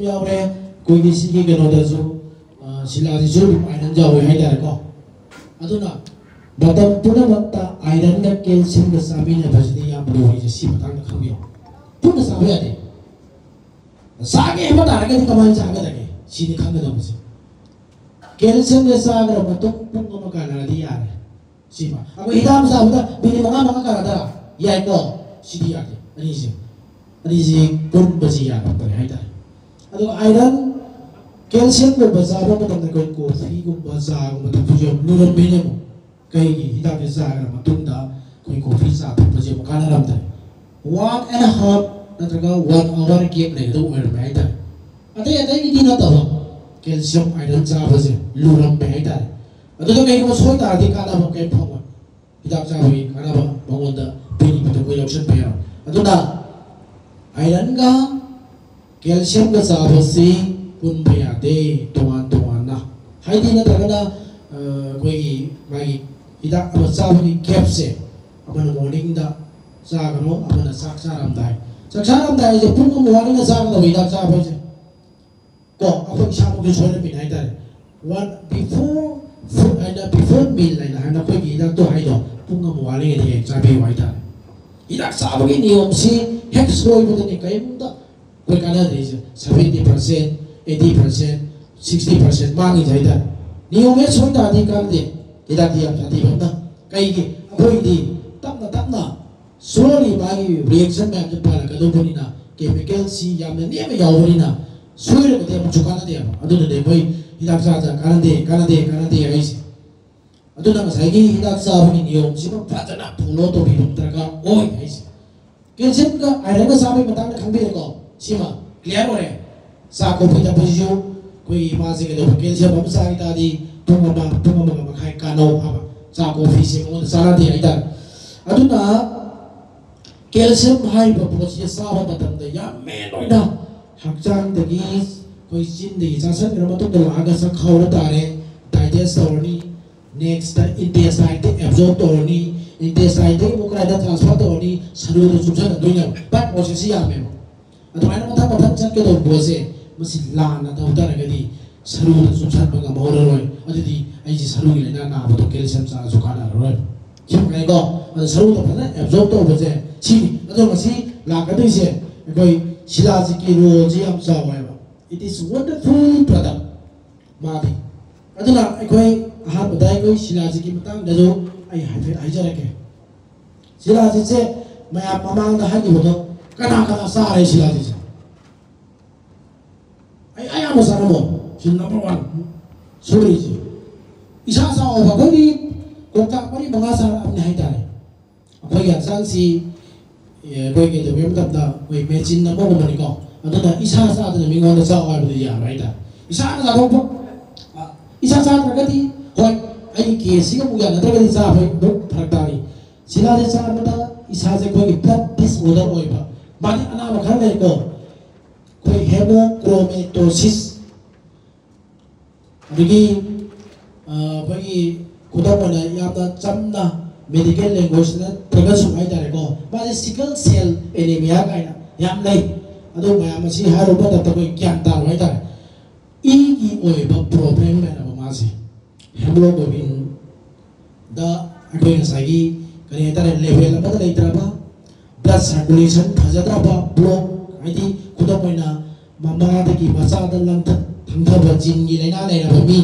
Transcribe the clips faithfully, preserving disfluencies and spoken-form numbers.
ꯌꯥꯎꯔꯦ꯫ ꯑꯩꯈꯣꯏꯒꯤ ꯁꯤꯒꯤ ꯀꯩꯅꯣꯗꯁꯨ, ꯑ, ꯁꯤꯂꯥꯁꯤꯁꯨ ꯑꯗꯨꯝ iron ꯌꯥꯎꯋꯦ ꯍꯥꯏꯇꯥꯔꯦꯀꯣ꯫ ꯑꯗꯨꯅ ꯃꯇꯝ ꯄꯨꯝꯅꯃꯛꯇ ironꯒ calciumꯒ ꯆꯥꯃꯤꯟꯅꯕꯁꯤꯗꯤ ꯌꯥꯝ ꯂꯨꯔꯤꯁꯦ, ꯁꯤ ꯃꯇꯥꯡꯗ ꯈꯪꯕꯤꯌꯨ꯫ ꯄꯨꯟꯅ ꯆꯥꯕ ꯌꯥꯗꯦ꯫ ꯆꯥꯒꯦ ꯍꯥꯏꯕ ꯇꯥꯔꯒꯗꯤ ꯀꯃꯥꯏꯅ ꯆꯥꯒꯗꯒꯦ? ꯁꯤꯅꯤ ꯈꯪꯒꯗꯧꯕꯁꯦ꯫ Calciumꯁꯦ ꯆꯥꯈ꯭ꯔ ꯃꯇꯨꯡ ꯄꯨꯡ ꯑꯃ ꯀꯥꯟꯅꯔꯗꯤ ꯌꯥꯔꯦ꯫ ꯁꯤꯃ ꯑꯩꯈꯣꯏ ꯍꯤꯗꯥꯛ ꯑꯃ ꯆꯥꯕꯗ ꯃꯤꯅꯤꯠ ꯃꯉꯥ ꯃꯉꯥ ꯀꯥꯟꯅꯗ꯭ꯔꯥ? ꯌꯥꯏꯀꯣ? ꯁꯤꯗꯤ ꯌꯥꯗꯦ꯫ ꯑꯅꯤꯁꯦ, ꯑꯅꯤꯁꯦ ꯄꯨꯟꯕꯁꯤ ꯌꯥꯔꯛꯇꯔꯦ ꯍꯥꯏꯇꯥꯔꯦ꯫ ꯑꯗꯨꯒ iron, calciumꯒꯨꯝꯕ ꯆꯥꯕ ꯃꯇꯝꯗ ꯑꯩꯈꯣꯏ coffeeꯒꯨꯝꯕ ꯆꯥꯒꯨꯝꯕ ꯊꯛꯄꯁꯨ ꯌꯥꯝ ꯂꯨꯔꯝꯃꯦꯅꯦ ꯑꯃꯨꯛ꯫ ꯀꯩꯒꯤ? ꯍꯤꯗꯥꯛꯁꯦ ꯆꯥꯈ꯭ꯔ ꯃꯇꯨꯡꯗ ꯑꯩꯈꯣꯏ coffee ꯆꯥ ꯊꯛꯄꯁꯦ ꯑꯃꯨꯛ ꯀꯥꯟꯅꯔꯝꯗ꯭ꯔꯦ꯫ One and a half ꯅꯠꯇ꯭ꯔꯒ one hour gap ꯂꯩꯒꯗꯧꯕ ꯑꯣꯏꯔꯝꯃꯦ ꯍꯥꯏꯇꯥꯔꯦ꯫ ꯑꯇꯩ ꯑꯇꯩꯒꯤꯗꯤ ꯅꯠꯇꯕ, calcium iron ꯆꯥꯕꯁꯦ ꯂꯨꯔꯝꯃꯦ ꯍꯥꯏꯇꯥꯔꯦ꯫ ꯑꯗꯨꯗ ꯀꯩꯒꯨꯝꯕ ꯁꯣꯏ ꯇꯥꯔꯗꯤ ꯀꯥꯟꯅꯕ ꯀꯔꯤꯝ ꯐꯪꯉꯣꯏ꯫ ꯍꯤꯗꯥꯛ ꯆꯥꯕꯒꯤ ꯀꯥꯟꯅꯕ ꯃꯉꯣꯟꯗ ꯄꯤꯔꯤꯕꯗꯣ ꯑꯩꯈꯣꯏ ꯂꯧꯁꯤꯟꯕ ꯌꯥꯔꯣꯏ꯫ ꯑꯗꯨꯅ ironꯒ calciumꯒ ꯆꯥꯕꯁꯤ ꯄꯨꯟꯕ ꯌꯥꯗꯦ, ꯇꯣꯉꯥꯟ ꯇꯣꯉꯥꯟꯅ꯫ ꯍꯥꯏꯗꯤ ꯅꯠꯇ꯭ꯔꯒꯅ, ꯑ, ꯑꯩꯈꯣꯏꯒꯤ ꯃꯥꯒꯤ ꯍꯤꯗꯥꯛ ꯑꯃ ꯆꯥꯕꯒꯤ gapꯁꯦ, ꯑꯃꯅ morningꯗ ꯆꯥꯒꯅꯣ, ꯑꯃꯅ ꯆꯥꯛ ꯆꯥꯔꯝꯗꯥꯏ꯫ ꯆꯥꯛ ꯆꯥꯔꯝꯗꯥꯏꯁꯦ ꯄꯨꯡ ꯑꯃ ꯋꯥꯠꯂꯤꯅ ꯆꯥꯒꯗꯕ ꯍꯤꯗꯥꯛ ꯆꯥꯕ ꯍꯥꯏꯁꯦ꯫ ꯀꯣ, ꯑꯩꯈꯣꯏ ꯏꯁꯥꯃꯛꯁꯨ ꯁꯣꯏꯔꯝꯃꯤꯅꯦ ꯍꯥꯏꯇꯥꯔꯦ꯫ One before food ꯍꯥꯏꯅ, before meal ꯍꯥꯏꯅ ꯍꯥꯏꯅ ꯑꯩꯈꯣꯏꯒꯤ ꯍꯤꯗꯥꯛꯇꯣ ꯍꯥꯏꯗꯣ ꯄꯨꯡ ꯑꯃ ꯋꯥꯠꯂꯤꯉꯩꯗ ꯍꯦꯛ ꯆꯥꯕꯤꯌꯨ ꯍꯥꯏꯇꯥꯔꯦ꯫ ꯍꯤꯗꯥꯛ ꯆꯥꯕꯒꯤ ꯅꯤꯌꯣꯝꯁꯤ ꯍꯦꯛ ꯁꯣꯏꯕꯗꯅꯤ ꯀꯔꯤꯝꯇ ꯑꯩꯈꯣꯏ ꯀꯥꯟꯅꯗ꯭ꯔꯤꯁꯦ꯫ Seventy percent, eighty percent, sixty percent ꯃꯥꯡꯉꯤꯁꯦ ꯍꯥꯏꯇꯥꯔꯦ꯫ ꯅꯤꯌꯣꯝ ꯍꯦꯛ ꯁꯣꯏ ꯇꯥꯔꯗꯤ ꯀꯥꯟꯅꯗꯦ꯫ ꯍꯤꯗꯥꯛꯇꯤ ꯌꯥꯝ ꯁꯥꯊꯤꯕ ꯑꯃꯅ꯫ ꯀꯩꯒꯤ? ꯑꯩꯈꯣꯏꯗꯤ ꯇꯞꯅ ꯇꯞꯅ slowly ꯃꯥꯒꯤ reaction ꯃꯌꯥꯝꯁꯦ ꯐꯔꯛꯀꯗꯧꯕꯅꯤꯅ, chemicalꯁꯤ ꯌꯥꯝꯅ ꯅꯦꯝꯅ ꯌꯥꯎꯕꯅꯤꯅ ꯁꯣꯏꯔꯒꯗꯤ ꯑꯃꯨꯛꯁꯨ ꯀꯥꯟꯅꯗꯦꯕ꯫ ꯑꯗꯨꯅꯅꯦ ꯑꯩꯈꯣꯏ ꯍꯤꯗꯥꯛ ꯆꯥꯗ ꯀꯥꯟꯅꯗꯦ, ꯀꯥꯟꯅꯗꯦ, ꯀꯥꯟꯅꯗꯦ ꯍꯥꯏꯁꯦ꯫ ꯑꯗꯨꯅ ꯉꯁꯥꯏꯒꯤ ꯍꯤꯗꯥꯛ ꯆꯥꯕꯒꯤ ꯅꯤꯌꯣꯝꯁꯤꯃ ꯐꯖꯅ follow ꯇꯧꯕꯤꯕ ꯗꯔꯀꯥꯔ ꯑꯣꯏ ꯍꯥꯏꯁꯦ꯫ Calciumꯒ ironꯒ ꯆꯥꯕꯒꯤ ꯃꯇꯥꯡꯗ ꯈꯪꯕꯤꯔꯦꯀꯣ? ꯁꯤꯃ clear ꯑꯣꯏꯔꯦ꯫ ꯆꯥ coffee ꯊꯛꯄꯁꯤꯁꯨ ꯑꯩꯈꯣꯏꯒꯤ ꯃꯥꯁꯦ ꯀꯩꯗꯧꯕ, calcium ꯑꯃ ꯆꯥꯈꯤ ꯇꯥꯔꯗꯤ ꯄꯨꯡ ꯑꯃ, ꯄꯨꯡ ꯑꯃꯒ ꯃꯈꯥꯏ ꯀꯥꯟꯅꯧ ꯍꯥꯏꯕ꯫ ꯆꯥ coffeeꯁꯦ ꯃꯉꯣꯟꯗ ꯆꯥꯟꯅꯗꯦ ꯍꯥꯏꯇꯥꯔꯦ꯫ ꯑꯗꯨꯅ calcium ꯍꯥꯏꯔꯤꯕ ꯄꯣꯠꯁꯤ ꯆꯥꯕ ꯃꯇꯝꯗ ꯌꯥꯝ main ꯑꯣꯏꯅ ꯍꯛꯆꯥꯡꯗꯒꯤ ꯑꯩꯈꯣꯏ ꯆꯤꯟꯗꯒꯤ ꯆꯥꯁꯤꯟꯈ꯭ꯔ ꯃꯇꯨꯡꯗ ꯂꯥꯛꯑꯒ ꯆꯥꯛꯈꯥꯎꯗ ꯇꯥꯔꯦ, digest ꯇꯧꯔꯅꯤ, next intestineꯗ absorb ꯇꯧꯔꯅꯤ, intestineꯗꯒꯤ ꯑꯃꯨꯛ ꯀꯗꯥꯏꯗ transfer ꯇꯧꯔꯅꯤ, ꯁꯔꯨꯗ ꯆꯨꯞꯁꯤꯟꯅꯗꯣꯏꯅꯦꯕ꯫ But processꯁꯤ ꯌꯥꯝꯃꯦꯕ꯫ ꯑꯗꯨꯃꯥꯏꯅ ꯃꯊꯪ ꯃꯊꯪ ꯆꯠꯀꯗꯧꯕ ꯄꯣꯠꯁꯦ ꯃꯁꯤ ꯂꯥꯟꯅ ꯇꯧ ꯇꯥꯔꯒꯗꯤ ꯁꯔꯨꯗ ꯆꯨꯞꯁꯟꯕ ꯉꯝꯍꯧꯔꯔꯣꯏ꯫ ꯑꯗꯨꯗꯤ ꯑꯩꯁꯦ ꯁꯔꯨꯒꯤ ꯂꯥꯏꯅꯥ ꯅꯥꯕꯗꯣ ꯀꯦꯜꯁꯤꯌꯝ ꯆꯥꯔꯁꯨ ꯀꯥꯟꯅꯔꯔꯣꯏ꯫ ꯁꯤ ꯈꯪꯉꯦꯀꯣ? ꯑꯗꯣ ꯁꯔꯨꯗ ꯐꯖꯅ ꯑꯦꯕꯖꯣꯔꯕ ꯇꯧꯕꯁꯦ ꯁꯤꯅꯤ꯫ ꯑꯗꯣ ꯉꯁꯤ ꯂꯥꯛꯀꯗꯣꯏꯁꯦ ꯑꯩꯈꯣꯏ ꯁꯤꯂꯥꯖꯤꯠꯀꯤ ꯔꯣꯜꯁꯦ ꯌꯥꯝ ꯆꯥꯎꯋꯦꯕ꯫ It is wonderful product ꯃꯥꯗꯤ꯫ ꯑꯗꯨꯅ ꯑꯩꯈꯣꯏ ꯑꯍꯥꯟꯕꯗ ꯑꯩꯈꯣꯏ ꯁꯤꯂꯥꯖꯤꯠꯀꯤ ꯃꯇꯥꯡꯗꯁꯨ ꯑꯩ ꯍꯥꯏꯐꯦꯠ ꯍꯥꯏꯖꯔꯛꯀꯦ꯫ ꯁꯤꯂꯥꯖꯤꯠꯁꯦ ꯃꯌꯥꯝ ꯃꯃꯥꯡꯗ ꯍꯥꯏꯈꯤꯕꯗꯣ ꯀꯅꯥ ꯀꯅꯥ ꯆꯥꯔꯦ ꯁꯤꯂꯥꯖꯤꯠꯁꯦ? ꯑꯩ ꯑꯌꯥꯝꯕ ꯆꯥꯔꯝꯃꯣ꯫ ꯁꯤ ꯅꯝꯕꯔ ꯋꯥꯟ ꯁꯣꯏꯔꯤꯁꯦ꯫ ꯏꯁꯥ ꯆꯥꯎꯕ ꯑꯩꯈꯣꯏꯗꯤ ꯀꯣꯛꯇꯥꯛ ꯃꯔꯤ ꯃꯉꯥ ꯆꯥꯔꯛꯑꯕꯅꯤ ꯍꯥꯏꯇꯥꯔꯦ꯫ ꯑꯩꯈꯣꯏꯒꯤ ꯍꯛꯆꯥꯡꯁꯤ, ꯑꯦ, ꯑꯩꯈꯣꯏ ꯀꯩꯗꯧꯒꯦ ꯃꯇꯝꯗ ꯑꯩꯈꯣꯏ ꯃꯦꯆꯤꯟ ꯑꯃꯒꯨꯝꯕꯅꯤꯀꯣ꯫ ꯑꯗꯨꯅ ꯏꯁꯥ ꯆꯥꯗꯅ ꯃꯤꯉꯣꯟꯗ ꯆꯥꯎ ꯍꯥꯏꯕꯗꯤ ꯌꯥꯔꯣꯏ ꯍꯥꯏꯇꯥꯔꯦ꯫ ꯏꯁꯥꯅ ꯆꯥꯊꯣꯛꯄ, ꯑ, ꯏꯁꯥ ꯆꯥꯗ꯭ꯔꯒꯗꯤ, ꯍꯣꯏ, ꯑꯩꯒꯤ ꯀꯦꯁꯁꯤꯒ ꯑꯃꯨꯛ ꯌꯥꯅꯗ꯭ꯔꯒꯗꯤ ꯆꯥꯕ ꯑꯃꯨꯛ ꯐꯔꯛ ꯇꯥꯅꯤ꯫ ꯁꯤꯂꯥꯁꯦ ꯆꯥꯕꯗ ꯏꯁꯥꯁꯦ ꯑꯩꯈꯣꯏꯒꯤ blood disorder ꯑꯣꯏꯕ, ꯃꯥꯗꯤ ꯑꯅꯥꯕ ꯈꯔ ꯂꯩꯀꯣ꯫ ꯑꯩꯈꯣꯏ hemochromatosis, ꯑꯗꯒꯤ, ꯑ, ꯑꯩꯈꯣꯏꯒꯤ ꯈꯨꯗꯝ ꯑꯣꯏꯅ ꯌꯥꯝꯅ ꯆꯝꯅ medical language ꯅꯠꯇ꯭ꯔꯒꯁꯨ ꯍꯥꯏꯇꯥꯔꯦꯀꯣ, ꯃꯥꯁꯦ sickle cell anemia ꯀꯥꯏꯅ ꯌꯥꯝ ꯂꯩ꯫ ꯑꯗꯨ ꯃꯌꯥꯝ ꯑꯁꯤ ꯍꯥꯏꯔꯨꯕ ꯃꯇꯝꯗ ꯑꯩꯈꯣꯏ ꯒ꯭ꯌꯥꯟ ꯇꯥꯔꯣꯏ ꯍꯥꯏꯇꯥꯔꯦ꯫ ꯏꯒꯤ ꯑꯣꯏꯕ problem ꯂꯩꯔꯕ ꯃꯥꯁꯦ, hemoglobin ꯗ ꯑꯩꯈꯣꯏ ꯉꯁꯥꯏꯒꯤ ꯀꯔꯤ ꯍꯥꯏꯇꯥꯔꯦ, level ꯑꯃꯗ ꯂꯩꯇ꯭ꯔꯕ, blood circulation ꯐꯖꯗ꯭ꯔꯕ, block, ꯍꯥꯏꯗꯤ ꯈꯨꯗꯝ ꯑꯣꯏꯅ ꯃꯃꯥꯗꯒꯤ ꯃꯆꯥꯗ ꯂꯪꯊ-, ꯊꯪꯊꯕ gene ꯒꯤ ꯂꯥꯏꯅꯥ ꯂꯩꯔꯕ ꯃꯤ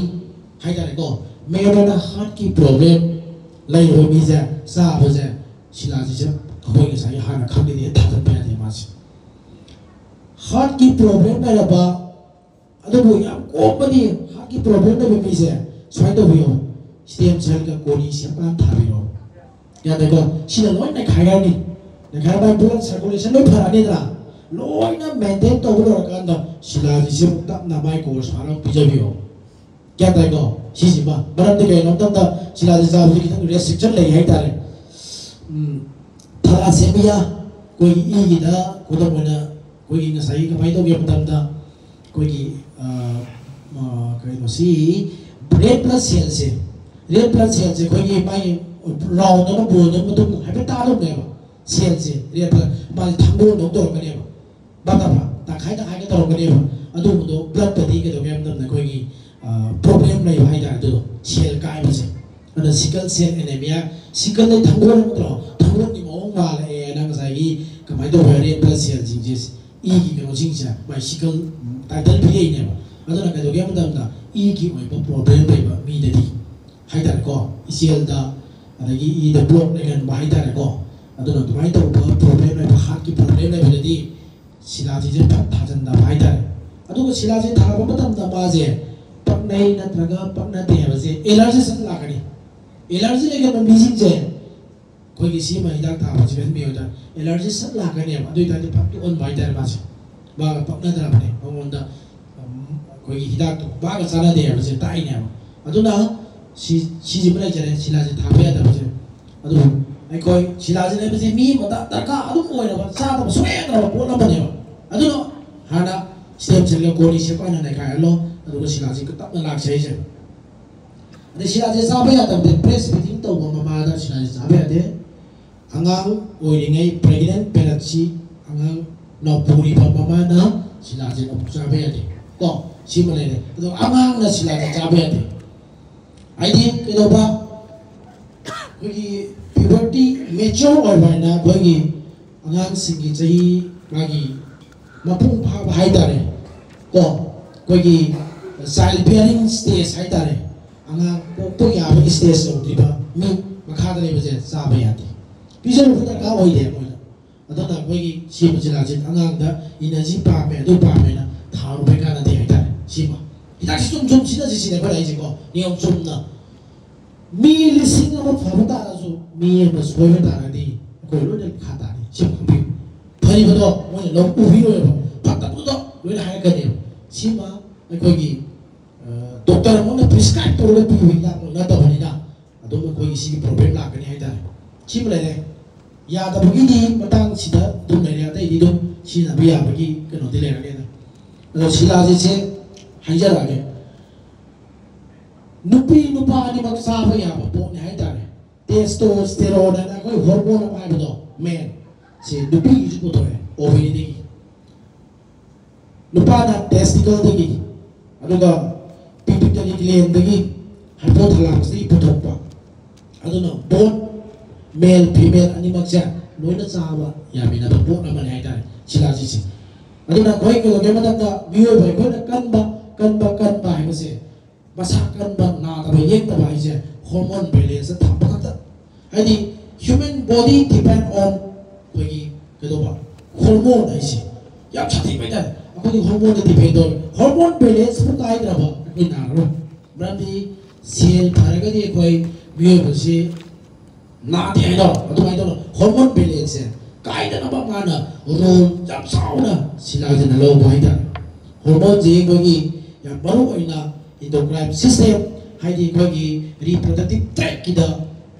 ꯍꯥꯏꯇꯥꯔꯦꯀꯣ, main ꯑꯣꯏꯅ heart ꯀꯤ problem ꯂꯩꯔꯕ ꯃꯤꯁꯦ ꯆꯥꯕꯁꯦ ꯁꯤꯂꯥꯁꯤꯁꯦ ꯑꯩꯈꯣꯏ ꯉꯁꯥꯏꯒꯤ ꯍꯥꯟꯅ ꯈꯪꯗꯦꯗꯤ ꯊꯥꯖꯤꯟꯕ ꯌꯥꯗꯦ ꯃꯥꯁꯦ꯫ Heart ꯀꯤ problem ꯂꯩꯔꯕ ꯑꯗꯨꯕꯨ ꯌꯥꯝ ꯀꯣꯝꯕꯗꯤ heart ꯀꯤ problem ꯂꯩꯕ ꯃꯤꯁꯦ ꯁꯨꯃꯥꯏꯅ ꯇꯧꯕꯤꯌꯣ, stem cell ꯒ ꯀꯣꯂꯤ ꯁꯦꯝꯕ ꯊꯥꯕꯤꯔꯣ꯫ ꯌꯥꯗꯦꯀꯣ? ꯁꯤꯅ ꯂꯣꯏ ꯅꯩꯈꯥꯏꯔꯅꯤ꯫ ꯅꯩꯈꯥꯏꯔ ꯃꯥꯏ blood circulation ꯂꯣꯏ ꯐꯔꯅꯤꯗꯅ, ꯂꯣꯏꯅ maintain ꯇꯧꯕ ꯂꯣꯏꯔꯀꯥꯟꯗ ꯁꯤꯂꯥꯁꯤꯁꯦ ꯑꯃꯨꯛ ꯇꯞꯅ ꯃꯥꯏ course ꯐꯥꯅ ꯄꯤꯖꯕꯤꯌꯣ꯫ ꯒ꯭ꯌꯥꯟ ꯇꯥꯏꯀꯣ? ꯁꯤꯁꯤꯃ꯫ ꯃꯔꯝꯗꯤ ꯀꯩꯒꯤꯅꯣ ꯍꯥꯏꯕ ꯃꯇꯝꯗ ꯁꯤꯂꯥꯁꯦ ꯆꯥꯕꯁꯤ ꯈꯤꯇꯪ restriction ꯂꯩ ꯍꯥꯏꯇꯥꯔꯦ꯫ ꯎꯝ, thalassemia, ꯑꯩꯈꯣꯏꯒꯤ ꯏꯒꯤꯗ ꯈꯨꯗꯝ ꯑꯣꯏꯅ ꯑꯩꯈꯣꯏꯒꯤ ꯉꯁꯥꯏꯒꯤ ꯀꯃꯥꯏꯅ ꯇꯧꯒꯦ ꯍꯥꯏꯕ ꯃꯇꯝꯗ ꯑꯩꯈꯣꯏꯒꯤ, ꯑ, ꯑ, ꯀꯩꯅꯣꯁꯤ, red blood cell ꯁꯦ, red blood cell ꯁꯦ ꯑꯩꯈꯣꯏꯒꯤ ꯃꯥꯒꯤ round ꯑꯃ ball ꯑꯃ ꯃꯇꯨꯡ ꯍꯥꯏꯐꯦꯠ ꯇꯥꯗꯧꯅꯦꯕ꯫ Cell ꯁꯦ red blood, ꯃꯥꯁꯦ ꯊꯥꯡꯒꯣꯜꯗꯧ ꯇꯧꯔꯛꯀꯅꯦꯕ꯫ ꯚꯥꯞ ꯇꯥꯕ꯭ꯔꯥ? ꯇꯥꯛ ꯇꯪꯈꯥꯏ ꯇꯪꯈꯥꯏꯒ ꯇꯧꯔꯛꯀꯅꯦꯕ꯫ ꯑꯗꯨꯒꯨꯝꯕꯗꯣ blood ꯇꯗꯤ ꯀꯩꯗꯧꯒꯦ ꯍꯥꯏꯕ ꯃꯇꯝꯗ ꯑꯩꯈꯣꯏꯒꯤ problem ꯂꯩꯕ ꯍꯥꯏꯇꯥꯔꯦ꯫ ꯑꯗꯨꯗꯣ cell ꯀꯥꯏꯕꯁꯦ, ꯑꯗꯨꯅ sickle cell anemia꯫ Sickle ꯗꯤ ꯊꯪꯒꯣꯜ ꯅꯠꯇ꯭ꯔꯣ? ꯊꯪꯒꯣꯜꯒꯤ ꯃꯑꯣꯡ ꯃꯥꯜꯂꯛꯑꯦꯅ ꯉꯁꯥꯏꯒꯤ ꯀꯃꯥꯏꯅ ꯇꯧꯕ red blood cell ꯁꯤꯡꯁꯦ, ꯏꯒꯤ ꯀꯩꯅꯣꯁꯤꯡꯁꯦ ꯃꯥꯏ sickle title ꯄꯤꯔꯛꯏꯅꯦꯕ꯫ ꯑꯗꯨꯅ ꯀꯩꯗꯧꯒꯦ ꯍꯥꯏꯕ ꯃꯇꯝꯗ ꯏꯒꯤ ꯑꯣꯏꯕ problem ꯂꯩꯕ ꯃꯤꯗꯗꯤ ꯍꯥꯏꯇꯥꯔꯦꯀꯣ, ꯏꯆꯦꯜꯗ ꯑꯗꯒꯤ ꯏꯗ block ꯂꯩꯒꯟꯕ ꯍꯥꯏꯇꯥꯔꯦꯀꯣ꯫ ꯑꯗꯨꯅ ꯑꯗꯨꯃꯥꯏꯅ ꯇꯧꯕ problem ꯂꯩꯕ, heart ꯀꯤ problem ꯂꯩꯕꯗꯗꯤ ꯁꯤꯂꯥꯖꯤꯁꯦ ꯐꯠ ꯊꯥꯖꯤꯟꯗꯕ ꯍꯥꯏꯇꯥꯔꯦ꯫ ꯑꯗꯨꯒ ꯁꯤꯂꯥꯖꯤ ꯊꯥꯕ ꯃꯇꯝꯗ ꯃꯥꯁꯦ ꯄꯛꯅꯩ ꯅꯠꯇ꯭ꯔꯒ ꯄꯛꯅꯗꯦ ꯍꯥꯏꯕꯁꯦ allergy ꯁꯠ ꯂꯥꯛꯀꯅꯤ꯫ Allergy ꯂꯩꯒꯟꯕ ꯃꯤꯁꯤꯡꯁꯦ ꯑꯩꯈꯣꯏꯒꯤ ꯁꯤꯃ ꯍꯤꯗꯥꯛ ꯊꯥꯕꯁꯤꯒ ꯃꯤꯑꯣꯏꯗ allergy ꯁꯠ ꯂꯥꯛꯀꯅꯦꯕ꯫ ꯑꯗꯨ ꯑꯣꯏꯇꯥꯔꯗꯤ ꯐꯠ ꯇꯣꯛꯍꯟꯕ ꯍꯥꯏꯇꯥꯔꯦ꯫ ꯃꯥꯁꯦ ꯃꯥꯒ ꯄꯛꯅꯗ꯭ꯔꯕꯅꯦ, ꯃꯉꯣꯟꯗ, ꯎꯝ, ꯑꯩꯈꯣꯏꯒꯤ ꯍꯤꯗꯥꯛꯇꯣ ꯃꯥꯒ ꯆꯥꯟꯅꯗꯦ ꯍꯥꯏꯕꯁꯦ ꯇꯥꯛꯏꯅꯦꯕ꯫ ꯑꯗꯨꯅ ꯁꯤ, ꯁꯤꯁꯤꯃ ꯂꯩꯖꯔꯦ, ꯁꯤꯂꯥꯖꯤ ꯊꯥꯕ ꯌꯥꯗꯕꯁꯦ꯫ ꯑꯗꯨꯕꯨ ꯑꯩꯈꯣꯏ ꯁꯤꯂꯥꯖꯤꯟ ꯍꯥꯏꯕꯁꯤ ꯃꯤ ꯑꯃꯗ ꯗꯔꯀꯥꯔ ꯑꯗꯨꯝ ꯑꯣꯏꯔꯕ, ꯆꯥꯗꯕ ꯁꯨꯡꯌꯥ ꯌꯥꯗ꯭ꯔꯕ ꯄꯣꯠ ꯑꯃꯅꯦꯕ꯫ ꯑꯗꯨꯅ ꯍꯥꯟꯅ stem cell ꯒ ꯀꯣꯔꯅꯤ ꯁꯦꯞ ꯍꯥꯏꯅ ꯅꯩꯈꯥꯏꯍꯜꯂꯣ, ꯑꯗꯨꯒ ꯁꯤꯂꯥꯖꯤꯟ ꯇꯞꯅ ꯂꯥꯛꯆꯩꯁꯦ꯫ ꯑꯗꯩ ꯁꯤꯂꯥꯖꯤꯟ ꯆꯥꯕ ꯌꯥꯗꯕꯗꯤ breastfeeding ꯇꯧꯕ ꯃꯃꯥꯗ ꯁꯤꯂꯥꯖꯤꯟ ꯆꯥꯕ ꯌꯥꯗꯦ꯫ ꯑꯉꯥꯡ ꯑꯣꯏꯔꯤꯉꯩ pregnant parent ꯁꯤ, ꯑꯉꯥꯡ ꯅꯧꯄꯨꯔꯤꯕ ꯃꯃꯥꯅ ꯁꯤꯂꯥꯖꯤꯟ ꯑꯃꯨꯛ ꯆꯥꯕ ꯌꯥꯗꯦ꯫ ꯀꯣ, ꯁꯤꯃ ꯂꯩꯔꯦ꯫ ꯑꯗꯣ ꯑꯉꯥꯡꯅ ꯁꯤꯂꯥꯖꯤꯟ ꯆꯥꯕ ꯌꯥꯗꯦ꯫ ꯍꯥꯏꯗꯤ ꯀꯩꯗꯧꯕ? ꯑꯩꯈꯣꯏꯒꯤ puberty mature ꯑꯣꯏꯕ ꯍꯥꯏꯅ ꯑꯩꯈꯣꯏꯒꯤ ꯑꯉꯥꯡꯁꯤꯡꯒꯤ ꯆꯍꯤ ꯃꯥꯒꯤ ꯃꯄꯨꯡ ꯐꯥꯕ ꯍꯥꯏꯇꯥꯔꯦ, ꯀꯣ, ꯑꯩꯈꯣꯏꯒꯤ child bearing stage ꯍꯥꯏꯇꯥꯔꯦ, ꯑꯉꯥꯡ ꯄꯣꯛꯄ ꯌꯥꯕꯒꯤ stage ꯌꯧꯗ꯭ꯔꯤꯕ ꯃꯤ ꯃꯈꯥꯗ ꯂꯩꯕꯁꯦ ꯆꯥꯕ ꯌꯥꯗꯦ꯫ ꯄꯤꯖꯔꯨꯕ ꯗꯔꯀꯥꯔ ꯑꯣꯏꯗꯦ ꯃꯣꯏꯗ꯫ ꯑꯗꯨꯅ ꯑꯩꯈꯣꯏꯒꯤ ꯁꯤꯕ ꯖꯤꯂꯥꯁꯤ ꯑꯉꯥꯡꯗ energy ꯄꯥꯝꯃꯦ, ꯑꯗꯨ ꯄꯥꯝꯃꯦꯅ ꯊꯥꯔꯨꯕꯩ ꯀꯥꯟꯅꯗꯦ ꯍꯥꯏꯇꯥꯔꯦ꯫ ꯁꯤꯃ ꯍꯤꯗꯥꯛꯁꯤ ꯆꯨꯝ ꯆꯨꯝ ꯁꯤꯖꯤꯟꯅꯁꯤ ꯁꯤꯅꯦ ꯑꯩꯈꯣꯏꯅ ꯍꯥꯏꯁꯦꯀꯣ, ꯅꯤꯌꯣꯝ ꯆꯨꯝꯅ꯫ ꯃꯤ ꯂꯤꯁꯤꯡ ꯑꯃ ꯐꯕ ꯇꯥꯔꯁꯨ ꯃꯤ ꯑꯃ ꯁꯣꯏꯕ ꯇꯥꯔꯗꯤ ꯑꯩꯈꯣꯏ ꯂꯣꯏꯅ ꯈꯥ ꯇꯥꯅꯤ꯫ ꯁꯤ ꯈꯪꯕꯤꯌꯨ꯫ ꯐꯔꯤꯕꯗꯣ ꯃꯣꯏꯅ ꯂꯧ ꯎꯕꯤꯔꯣꯏꯕ, ꯐꯠꯇꯕꯗꯣ ꯂꯣꯏꯅ ꯍꯥꯏꯔꯛꯀꯅꯦꯕ꯫ ꯁꯤꯃ ꯑꯩꯈꯣꯏꯒꯤ, ꯑ, doctor ꯑꯃꯅ prescribe ꯇꯧꯔꯒ ꯄꯤꯕ ꯍꯤꯗꯥꯛ ꯅꯠꯇꯕꯅꯤꯅ ꯑꯗꯨꯝ ꯑꯩꯈꯣꯏꯒꯤ ꯁꯤꯒꯤ problem ꯂꯥꯛꯀꯅꯤ ꯍꯥꯏꯇꯥꯔꯦ꯫ ꯁꯤꯃ ꯂꯩꯔꯦ꯫ ꯌꯥꯗꯕꯒꯤꯗꯤ ꯃꯇꯥꯡꯁꯤꯗ ꯑꯗꯨꯝ ꯂꯩꯔꯦ, ꯑꯇꯩꯗꯤ ꯑꯗꯨꯝ ꯁꯤꯖꯤꯟꯅꯕ ꯌꯥꯕꯒꯤ ꯀꯩꯅꯣꯗꯤ ꯂꯩꯔꯅꯤꯗ꯫ ꯑꯗꯣ ꯁꯤꯂꯥꯖꯤꯠꯁꯦ ꯍꯥꯏꯖꯔꯛꯑꯒꯦ꯫ ꯅꯨꯄꯤ ꯅꯨꯄꯥ ꯑꯅꯤꯃꯛ ꯆꯥꯕ ꯌꯥꯕ ꯄꯣꯠꯅꯤ ꯍꯥꯏꯇꯥꯔꯦ꯫ Testosterone ꯍꯥꯏꯅ ꯑꯩꯈꯣꯏ hormone ꯑꯃ ꯍꯥꯏꯕꯗꯣ, man, ꯁꯤ ꯅꯨꯄꯤꯒꯤꯁꯨ ꯄꯨꯊꯣꯛꯑꯦ, ovary ꯗꯒꯤ꯫ ꯅꯨꯄꯥꯅ ꯇꯦꯁꯇꯤꯀꯜꯗꯒꯤ, ꯑꯗꯨꯒ ꯄꯤꯇ꯭ꯌꯨꯇꯔꯤ ꯒ꯭ꯂꯦꯟꯗꯒꯤ, ꯍꯥꯏꯄꯣꯊꯥꯂꯥꯃꯁꯇꯒꯤ ꯄꯨꯊꯣꯛꯄ꯫ ꯑꯗꯨꯅ both male female ꯑꯅꯤꯃꯛꯁꯦ ꯂꯣꯏꯅ ꯆꯥꯕ ꯌꯥꯃꯤꯟꯅꯕ ꯄꯣꯠ ꯑꯃꯅꯤ ꯍꯥꯏꯇꯥꯔꯦ ꯁꯤꯂꯥꯖꯤꯠꯁꯦ꯫ ꯑꯗꯨꯅ ꯑꯩꯈꯣꯏ ꯀꯩꯗꯧꯒꯦ ꯃꯇꯝꯗ ꯃꯤꯑꯣꯏꯕ ꯑꯩꯈꯣꯏꯅ ꯀꯟꯕ, ꯀꯟꯕ, ꯀꯟꯕ ꯍꯥꯏꯕꯁꯦ ꯃꯁꯥ ꯀꯟꯕ, ꯅꯥꯗꯕ ꯌꯦꯛꯇꯕ ꯍꯥꯏꯁꯦ ꯍꯣꯔꯃꯣꯟ ꯕꯦꯂꯦꯟꯁꯇ ꯊꯝꯕ ꯈꯛꯇ꯫ ꯍꯥꯏꯗꯤ human body depend on ꯑꯩꯈꯣꯏꯒꯤ ꯀꯩꯗꯧꯕ, ꯍꯣꯔꯃꯣꯟ ꯍꯥꯏꯁꯦ ꯌꯥꯝ ꯁꯥꯊꯤꯕ ꯍꯥꯏꯇꯥꯔꯦ꯫ ꯑꯩꯈꯣꯏꯒꯤ ꯍꯣꯔꯃꯣꯟꯗ ꯗꯤꯄꯦꯟ ꯇꯧꯋꯦ꯫ ꯍꯣꯔꯃꯣꯟ ꯕꯦꯂꯦꯟꯁꯄꯨ ꯀꯥꯏꯗ꯭ꯔꯕ ꯑꯩꯈꯣꯏ ꯅꯥꯔꯔꯣꯏ꯫ ꯃꯔꯝꯗꯤ ꯁꯦꯜ ꯐꯔꯒꯗꯤ ꯑꯩꯈꯣꯏ ꯃꯤꯑꯣꯏꯕꯁꯤ ꯅꯥꯗꯦ ꯍꯥꯏꯗꯣ ꯑꯗꯨꯃꯥꯏꯅ ꯇꯧꯅ ꯍꯣꯔꯃꯣꯟ ꯕꯦꯂꯦꯟꯁꯁꯦ ꯀꯥꯏꯗꯅꯕ ꯃꯥꯅ ꯔꯣꯜ ꯌꯥꯝ ꯆꯥꯎꯅ ꯁꯤꯂꯥꯖꯤꯠꯅ ꯂꯧꯕ ꯍꯥꯏꯇꯥꯔꯦ꯫ ꯍꯣꯔꯃꯣꯟꯁꯦ ꯑꯩꯈꯣꯏꯒꯤ ꯌꯥꯝ ꯃꯔꯨ ꯑꯣꯏꯅ endocrine system, ꯍꯥꯏꯗꯤ ꯑꯩꯈꯣꯏꯒꯤ reproductive tract ꯀꯤꯗ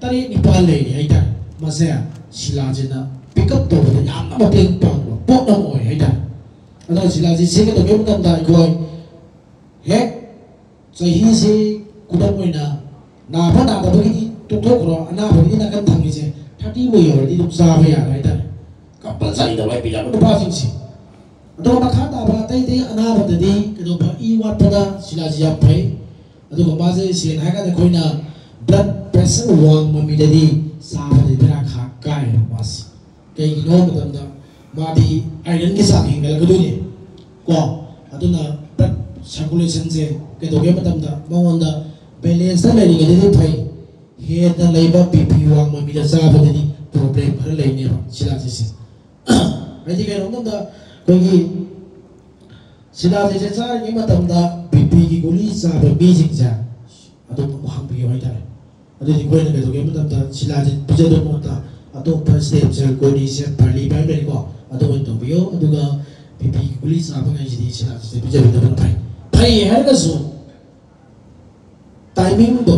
ꯇꯔꯦꯠ ꯅꯤꯄꯥꯜ ꯂꯩꯔꯤ ꯍꯥꯏꯇꯥꯔꯦ꯫ ꯃꯁꯦ ꯁꯤꯂꯥꯖꯤꯠꯅ ꯄꯤꯛ ꯑꯞ ꯇꯧꯕꯗ ꯌꯥꯝꯅ ꯃꯇꯦꯡ ꯄꯥꯡꯕ ꯄꯣꯠ ꯑꯃ ꯑꯣꯏ ꯍꯥꯏꯇꯥꯔꯦ꯫ ꯑꯗꯣ ꯁꯤꯂꯥꯖꯤꯠꯁꯦ ꯀꯩꯗꯧꯒꯦ ꯃꯇꯝꯗ ꯑꯩꯈꯣꯏ ꯍꯦꯛ ꯆꯍꯤꯁꯤ, ꯈꯨꯗꯝ ꯑꯣꯏꯅ, ꯅꯥꯕ ꯅꯥꯗꯕꯒꯤꯗꯤ ꯇꯣꯛꯊꯣꯛꯈ꯭ꯔꯣ, ꯑꯅꯥꯕꯒꯤꯗꯤ ꯅꯥꯀꯟ ꯊꯝꯈꯤꯁꯦ, ꯊꯥꯔꯇꯤꯕꯨ ꯌꯧꯔꯗꯤ ꯑꯗꯨꯝ ꯆꯥꯕ ꯌꯥꯔꯦ ꯍꯥꯏꯇꯥꯔꯦ꯫ ꯀꯝꯄꯜꯁꯔꯤꯗ ꯂꯣꯏ ꯄꯤꯖꯕ ꯅꯨꯄꯥꯁꯤꯡꯁꯦ꯫ ꯑꯗꯣ ꯃꯈꯥ ꯇꯥꯕ ꯑꯇꯩ ꯑꯇꯩ ꯑꯅꯥꯕꯗꯗꯤ ꯀꯩꯗꯧꯕ, ꯏ ꯋꯥꯠꯄꯗ ꯁꯤꯂꯥꯖꯤꯠ ꯌꯥꯝ ꯐꯩ꯫ ꯑꯗꯨꯒ ꯃꯥꯁꯦ ꯁꯦꯡꯅ ꯍꯥꯏꯔꯀꯥꯟꯗ ꯑꯩꯈꯣꯏꯅ blood pressure ꯋꯥꯡꯕ ꯃꯤꯗꯗꯤ ꯆꯥꯕꯗꯤ ꯕꯦꯔꯥ ꯈꯥ ꯀꯥꯏꯌꯦꯕ ꯃꯥꯁꯦ꯫ ꯀꯩꯒꯤꯅꯣ ꯍꯥꯏꯕ ꯃꯇꯝꯗ ꯃꯥꯗꯤ iron ꯒꯤ ꯆꯥꯡ ꯍꯦꯟꯒꯠꯂꯛꯀꯗꯣꯏꯅꯦ ꯀꯣ꯫ ꯑꯗꯨꯅ blood circulation ꯁꯦ ꯀꯩꯗꯧꯒꯦ ꯍꯥꯏꯕ ꯃꯇꯝꯗ ꯃꯉꯣꯟꯗ balance ꯇ ꯂꯩꯔꯤꯉꯩꯗꯗꯤ ꯐꯩ, ꯍꯦꯟꯅ ꯂꯩꯕ, BP ꯋꯥꯡꯕ ꯃꯤꯗ ꯆꯥꯕꯗꯗꯤ problem ꯈꯔ ꯂꯩꯅꯦꯕ ꯁꯤꯂꯥꯖꯤꯠꯁꯦ꯫ ꯍꯥꯏꯗꯤ ꯀꯩꯅꯣ ꯍꯥꯏꯕ ꯃꯇꯝꯗ ꯑꯩꯈꯣꯏꯒꯤ ꯁꯤꯂꯥꯖꯤꯠꯁꯦ ꯆꯥꯔꯤꯉꯩ ꯃꯇꯝꯗ BP ꯒꯤ ꯒꯨꯂꯤ ꯆꯥꯕ ꯃꯤꯁꯤꯡꯁꯦ ꯑꯗꯨꯝ ꯑꯃꯨꯛ ꯍꯪꯕꯤꯌꯨ ꯍꯥꯏꯇꯥꯔꯦ꯫ ꯑꯗꯨꯗꯤ ꯑꯩꯈꯣꯏꯅ ꯀꯩꯗꯧꯒꯦ ꯍꯥꯏꯕ ꯃꯇꯝꯗ ꯁꯤꯂꯥꯖꯤꯠ ꯄꯤꯖꯗꯧꯕ ꯃꯍꯨꯠꯇ ꯑꯇꯣꯞꯄ stem cell, ꯀꯣꯔꯅꯤꯁꯦ, ꯄꯔꯂꯤ ꯍꯥꯏꯕ ꯂꯩꯀꯣ, ꯑꯗꯨ ꯑꯣꯏꯅ ꯇꯧꯕꯤꯌꯣ꯫ ꯑꯗꯨꯒ BP ꯒꯤ ꯒꯨꯂꯤ ꯆꯥꯕꯉꯩꯁꯤꯗꯤ ꯁꯤꯂꯥꯖꯤꯠꯁꯦ ꯄꯤꯖꯕꯤꯗꯕꯅ ꯐꯩ꯫ ꯐꯩ ꯍꯥꯏꯔꯒꯁꯨ timing ꯗꯣ,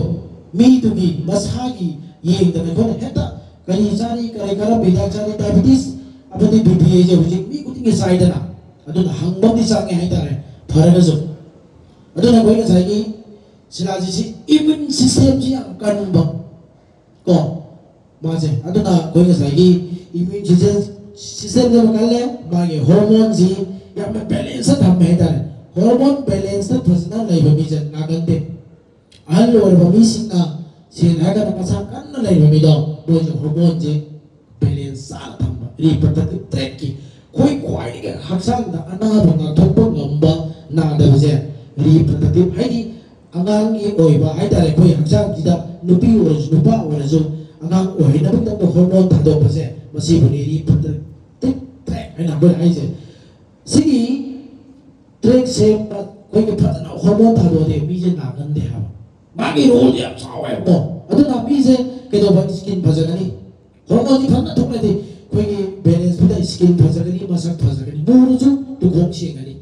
ꯃꯤꯗꯨꯒꯤ ꯃꯁꯥꯒꯤ ꯌꯦꯡꯗꯅ ꯑꯩꯈꯣꯏꯅ ꯍꯦꯛꯇ ꯀꯔꯤ ꯆꯥꯔꯤ, ꯀꯔꯤ ꯀꯔꯝꯕ ꯍꯤꯗꯥꯛ ꯆꯥꯔꯤ, diabetes ꯑꯃꯗꯤ BP ꯍꯥꯏꯁꯦ ꯍꯧꯖꯤꯛ ꯃꯤ ꯈꯨꯗꯤꯡꯒꯤ ꯆꯥꯏꯗꯅ, ꯑꯗꯨꯅ ꯍꯪꯕ ꯑꯃꯗꯤ ꯆꯪꯉꯦ ꯍꯥꯏꯇꯥꯔꯦ꯫ ꯐꯔꯒꯁꯨ ꯑꯗꯨꯅ ꯑꯩꯈꯣꯏ ꯉꯁꯥꯏꯒꯤ ꯁꯤꯂꯥꯖꯤꯠꯁꯤ immune system ꯁꯤ ꯌꯥꯝ ꯀꯟꯕ ꯀꯣ ꯃꯥꯁꯦ꯫ ꯑꯗꯨꯅ ꯑꯩꯈꯣꯏ ꯉꯁꯥꯏꯒꯤ immune system, system ꯁꯤ ꯌꯥꯝ ꯀꯜꯂꯦ, ꯃꯥꯒꯤ ꯍꯣꯔꯃꯣꯟꯁꯤ ꯌꯥꯝꯅ ꯕꯦꯂꯦꯟꯁꯇ ꯊꯝꯃꯦ ꯍꯥꯏꯇꯥꯔꯦ꯫ ꯍꯣꯔꯃꯣꯟ ꯕꯦꯂꯦꯟꯁꯇ ꯐꯖꯅ ꯂꯩꯕ ꯃꯤꯁꯦ ꯅꯥꯒꯟꯗꯦ꯫ ꯑꯍꯜ ꯑꯣꯏꯔꯕ ꯃꯤꯁꯤꯡꯅ, ꯁꯦꯡꯅ ꯍꯥꯏꯔꯀꯥꯟꯗ ꯃꯁꯥ ꯀꯟꯅ ꯂꯩꯕ ꯃꯤꯗꯣ, ꯃꯣꯏꯁꯦ ꯍꯣꯔꯃꯣꯟꯁꯦ ꯕꯦꯂꯦꯟꯁ ꯆꯥꯅ ꯊꯝꯕ, ꯔꯤꯄ꯭ꯔꯗꯛꯇꯤꯞ ꯇ꯭ꯔꯦꯛꯀꯤ ꯑꯩꯈꯣꯏ ꯈ꯭ꯋꯥꯏꯗꯒꯤ ꯍꯛꯆꯥꯡꯗ ꯑꯅꯥꯕ ꯉꯥꯛꯊꯣꯛꯄ ꯉꯝꯕ ꯅꯥꯗꯕꯁꯦ ꯔꯤꯄ꯭ꯔꯗꯛꯇꯤꯞ, ꯍꯥꯏꯗꯤ ꯑꯉꯥꯡꯒꯤ ꯑꯣꯏꯕ ꯍꯥꯏꯇꯥꯔꯦ, ꯑꯩꯈꯣꯏ ꯍꯛꯆꯥꯡꯁꯤꯗ ꯅꯨꯄꯤ ꯑꯣꯏꯔꯁꯨ ꯅꯨꯄꯥ ꯑꯣꯏꯔꯁꯨ ꯑꯉꯥꯡ ꯑꯣꯏꯍꯟꯅꯕꯒꯤꯗꯃꯛꯇ ꯍꯣꯔꯃꯣꯟ ꯊꯥꯗꯣꯛꯄꯁꯦ, ꯃꯁꯤꯕꯨꯅꯤ ꯔꯤꯄ꯭ꯔꯗꯛꯇꯤꯞ ꯇ꯭ꯔꯦꯛ ꯍꯥꯏꯅ ꯑꯩꯈꯣꯏꯅ ꯍꯥꯏꯁꯦ꯫ ꯁꯤꯒꯤ ꯇ꯭ꯔꯦꯛ ꯁꯦꯝꯕ ꯑꯩꯈꯣꯏꯒꯤ ꯐꯖꯅ ꯍꯣꯔꯃꯣꯟ ꯊꯥꯗꯣꯛꯑꯗꯤ ꯃꯤꯁꯦ ꯅꯥꯒꯟꯗꯦ ꯍꯥꯏꯕ꯫ ꯃꯥꯒꯤ ꯔꯣꯜꯗꯤ ꯌꯥꯝ ꯆꯥꯎꯋꯦꯕꯀꯣ꯫ ꯑꯗꯨꯅ ꯃꯤꯁꯦ ꯀꯩꯗꯧꯕ, ꯁ꯭ꯀꯤꯟ ꯐꯖꯒꯅꯤ? ꯍꯣꯔꯃꯣꯟꯁꯤ ꯐꯖꯅ ꯊꯣꯛꯂꯗꯤ ꯑꯩꯈꯣꯏꯒꯤ ꯕꯦꯂꯦꯟꯁꯇꯨꯗ ꯁ꯭ꯀꯤꯟ ꯐꯖꯒꯅꯤ, ꯃꯁꯛ ꯐꯖꯒꯅꯤ, ꯃꯨꯔꯁꯨ ꯇꯨꯈꯣꯡ ꯁꯦꯡꯒꯅꯤ꯫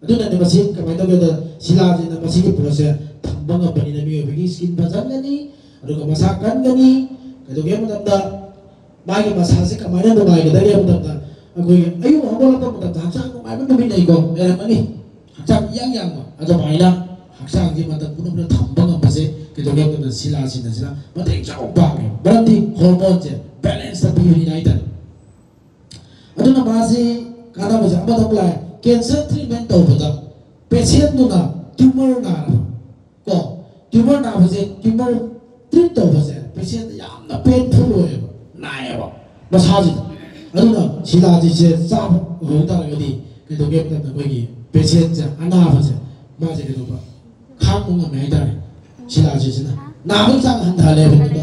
ꯑꯗꯨꯅꯅꯦ ꯃꯁꯤ ꯀꯃꯥꯏꯅ ꯇꯧꯒꯦꯗ, ꯁꯤꯂꯥꯁꯤꯅ ꯃꯁꯤꯒꯤ ꯄꯣꯠꯁꯦ ꯊꯝꯕ ꯉꯝꯕꯅꯤꯅ ꯃꯤꯑꯣꯏꯕꯒꯤ ꯁ꯭ꯀꯤꯟ ꯐꯖꯍꯟꯒꯅꯤ, ꯑꯗꯨꯒ ꯃꯁꯥ ꯀꯟꯒꯅꯤ꯫ ꯀꯩꯗꯧꯒꯦ ꯍꯥꯏꯕ ꯃꯇꯝꯗ ꯃꯥꯒꯤ ꯃꯁꯥꯁꯦ ꯀꯃꯥꯏꯅ ꯅꯨꯡꯉꯥꯏꯒꯗꯒꯦ ꯍꯥꯏꯕ ꯃꯇꯝꯗ, ꯑꯩꯈꯣꯏꯒꯤ ꯑꯌꯨꯛ ꯍꯧꯒꯠꯂꯛꯄ ꯃꯇꯝꯗ ꯍꯛꯆꯥꯡ ꯅꯨꯡꯉꯥꯏꯕ ꯅꯨꯃꯤꯠ ꯂꯩꯀꯣ, ꯂꯩꯔꯝꯒꯅꯤ꯫ ꯍꯛꯆꯥꯡ ꯏꯌꯥꯡ ꯌꯥꯡꯕ, ꯑꯗꯨꯃꯥꯏꯅ ꯍꯛꯆꯥꯡꯁꯤ ꯃꯇꯝ ꯄꯨꯝꯅꯃꯛꯇ ꯊꯝꯕ ꯉꯝꯕꯁꯦ ꯀꯩꯗꯧꯒꯦ ꯍꯥꯏꯕ ꯃꯇꯝꯗ ꯁꯤꯂꯥꯁꯤꯅ ꯁꯤꯅ ꯃꯇꯦꯡ ꯆꯥꯎꯅ ꯄꯥꯡꯉꯦ꯫ ꯃꯔꯝꯗꯤ ꯍꯣꯔꯃꯣꯟꯁꯦ ꯕꯦꯂꯦꯟꯁꯇ ꯄꯤꯕꯅꯤꯅ ꯍꯥꯏꯇꯥꯔꯦ꯫ ꯑꯗꯨꯅ ꯃꯥꯁꯤ ꯀꯥꯟꯅꯕꯁꯦ ꯑꯃꯗ ꯑꯃꯨꯛ ꯂꯥꯛꯑꯦ꯫ ꯀꯦꯟꯁꯔ ꯇ꯭ꯔꯤꯠꯃꯦꯟ ꯇꯧꯕꯗ ꯄꯦꯁꯦꯟꯗꯨꯅ ꯇ꯭ꯌꯨꯃꯔ ꯅꯥꯔꯕ ꯀꯣ, ꯇ꯭ꯌꯨꯃꯔ ꯅꯥꯕꯁꯦ, ꯇ꯭ꯌꯨꯃꯔ ꯇ꯭ꯔꯤꯠ ꯇꯧꯕꯁꯦ ꯄꯦꯁꯦꯟꯗ ꯌꯥꯝꯅ ꯄꯦꯟꯐꯨꯜ ꯑꯣꯏꯌꯦꯕ, ꯅꯥꯏꯌꯦꯕ ꯃꯁꯥꯁꯤꯗ꯫ ꯑꯗꯨꯅ ꯁꯤꯂꯥꯁꯤꯁꯦ ꯆꯥꯕ ꯍꯧ ꯇꯥꯔꯒꯗꯤ ꯀꯩꯗꯧꯒꯦ ꯍꯥꯏꯕ ꯃꯇꯝꯗ ꯑꯩꯈꯣꯏꯒꯤ ꯄꯦꯁꯦꯟꯁꯦ, ꯑꯅꯥꯕꯁꯦ, ꯃꯥꯁꯦ ꯀꯩꯗꯧꯕ, ꯈꯥꯡꯕ ꯉꯝꯃꯦ ꯍꯥꯏꯇꯥꯔꯦ꯫ ꯁꯤꯂꯥꯁꯤꯁꯤꯅ ꯅꯥꯕꯒꯤ ꯆꯥꯡ ꯍꯟꯊꯍꯜꯂꯦꯕꯀꯣ꯫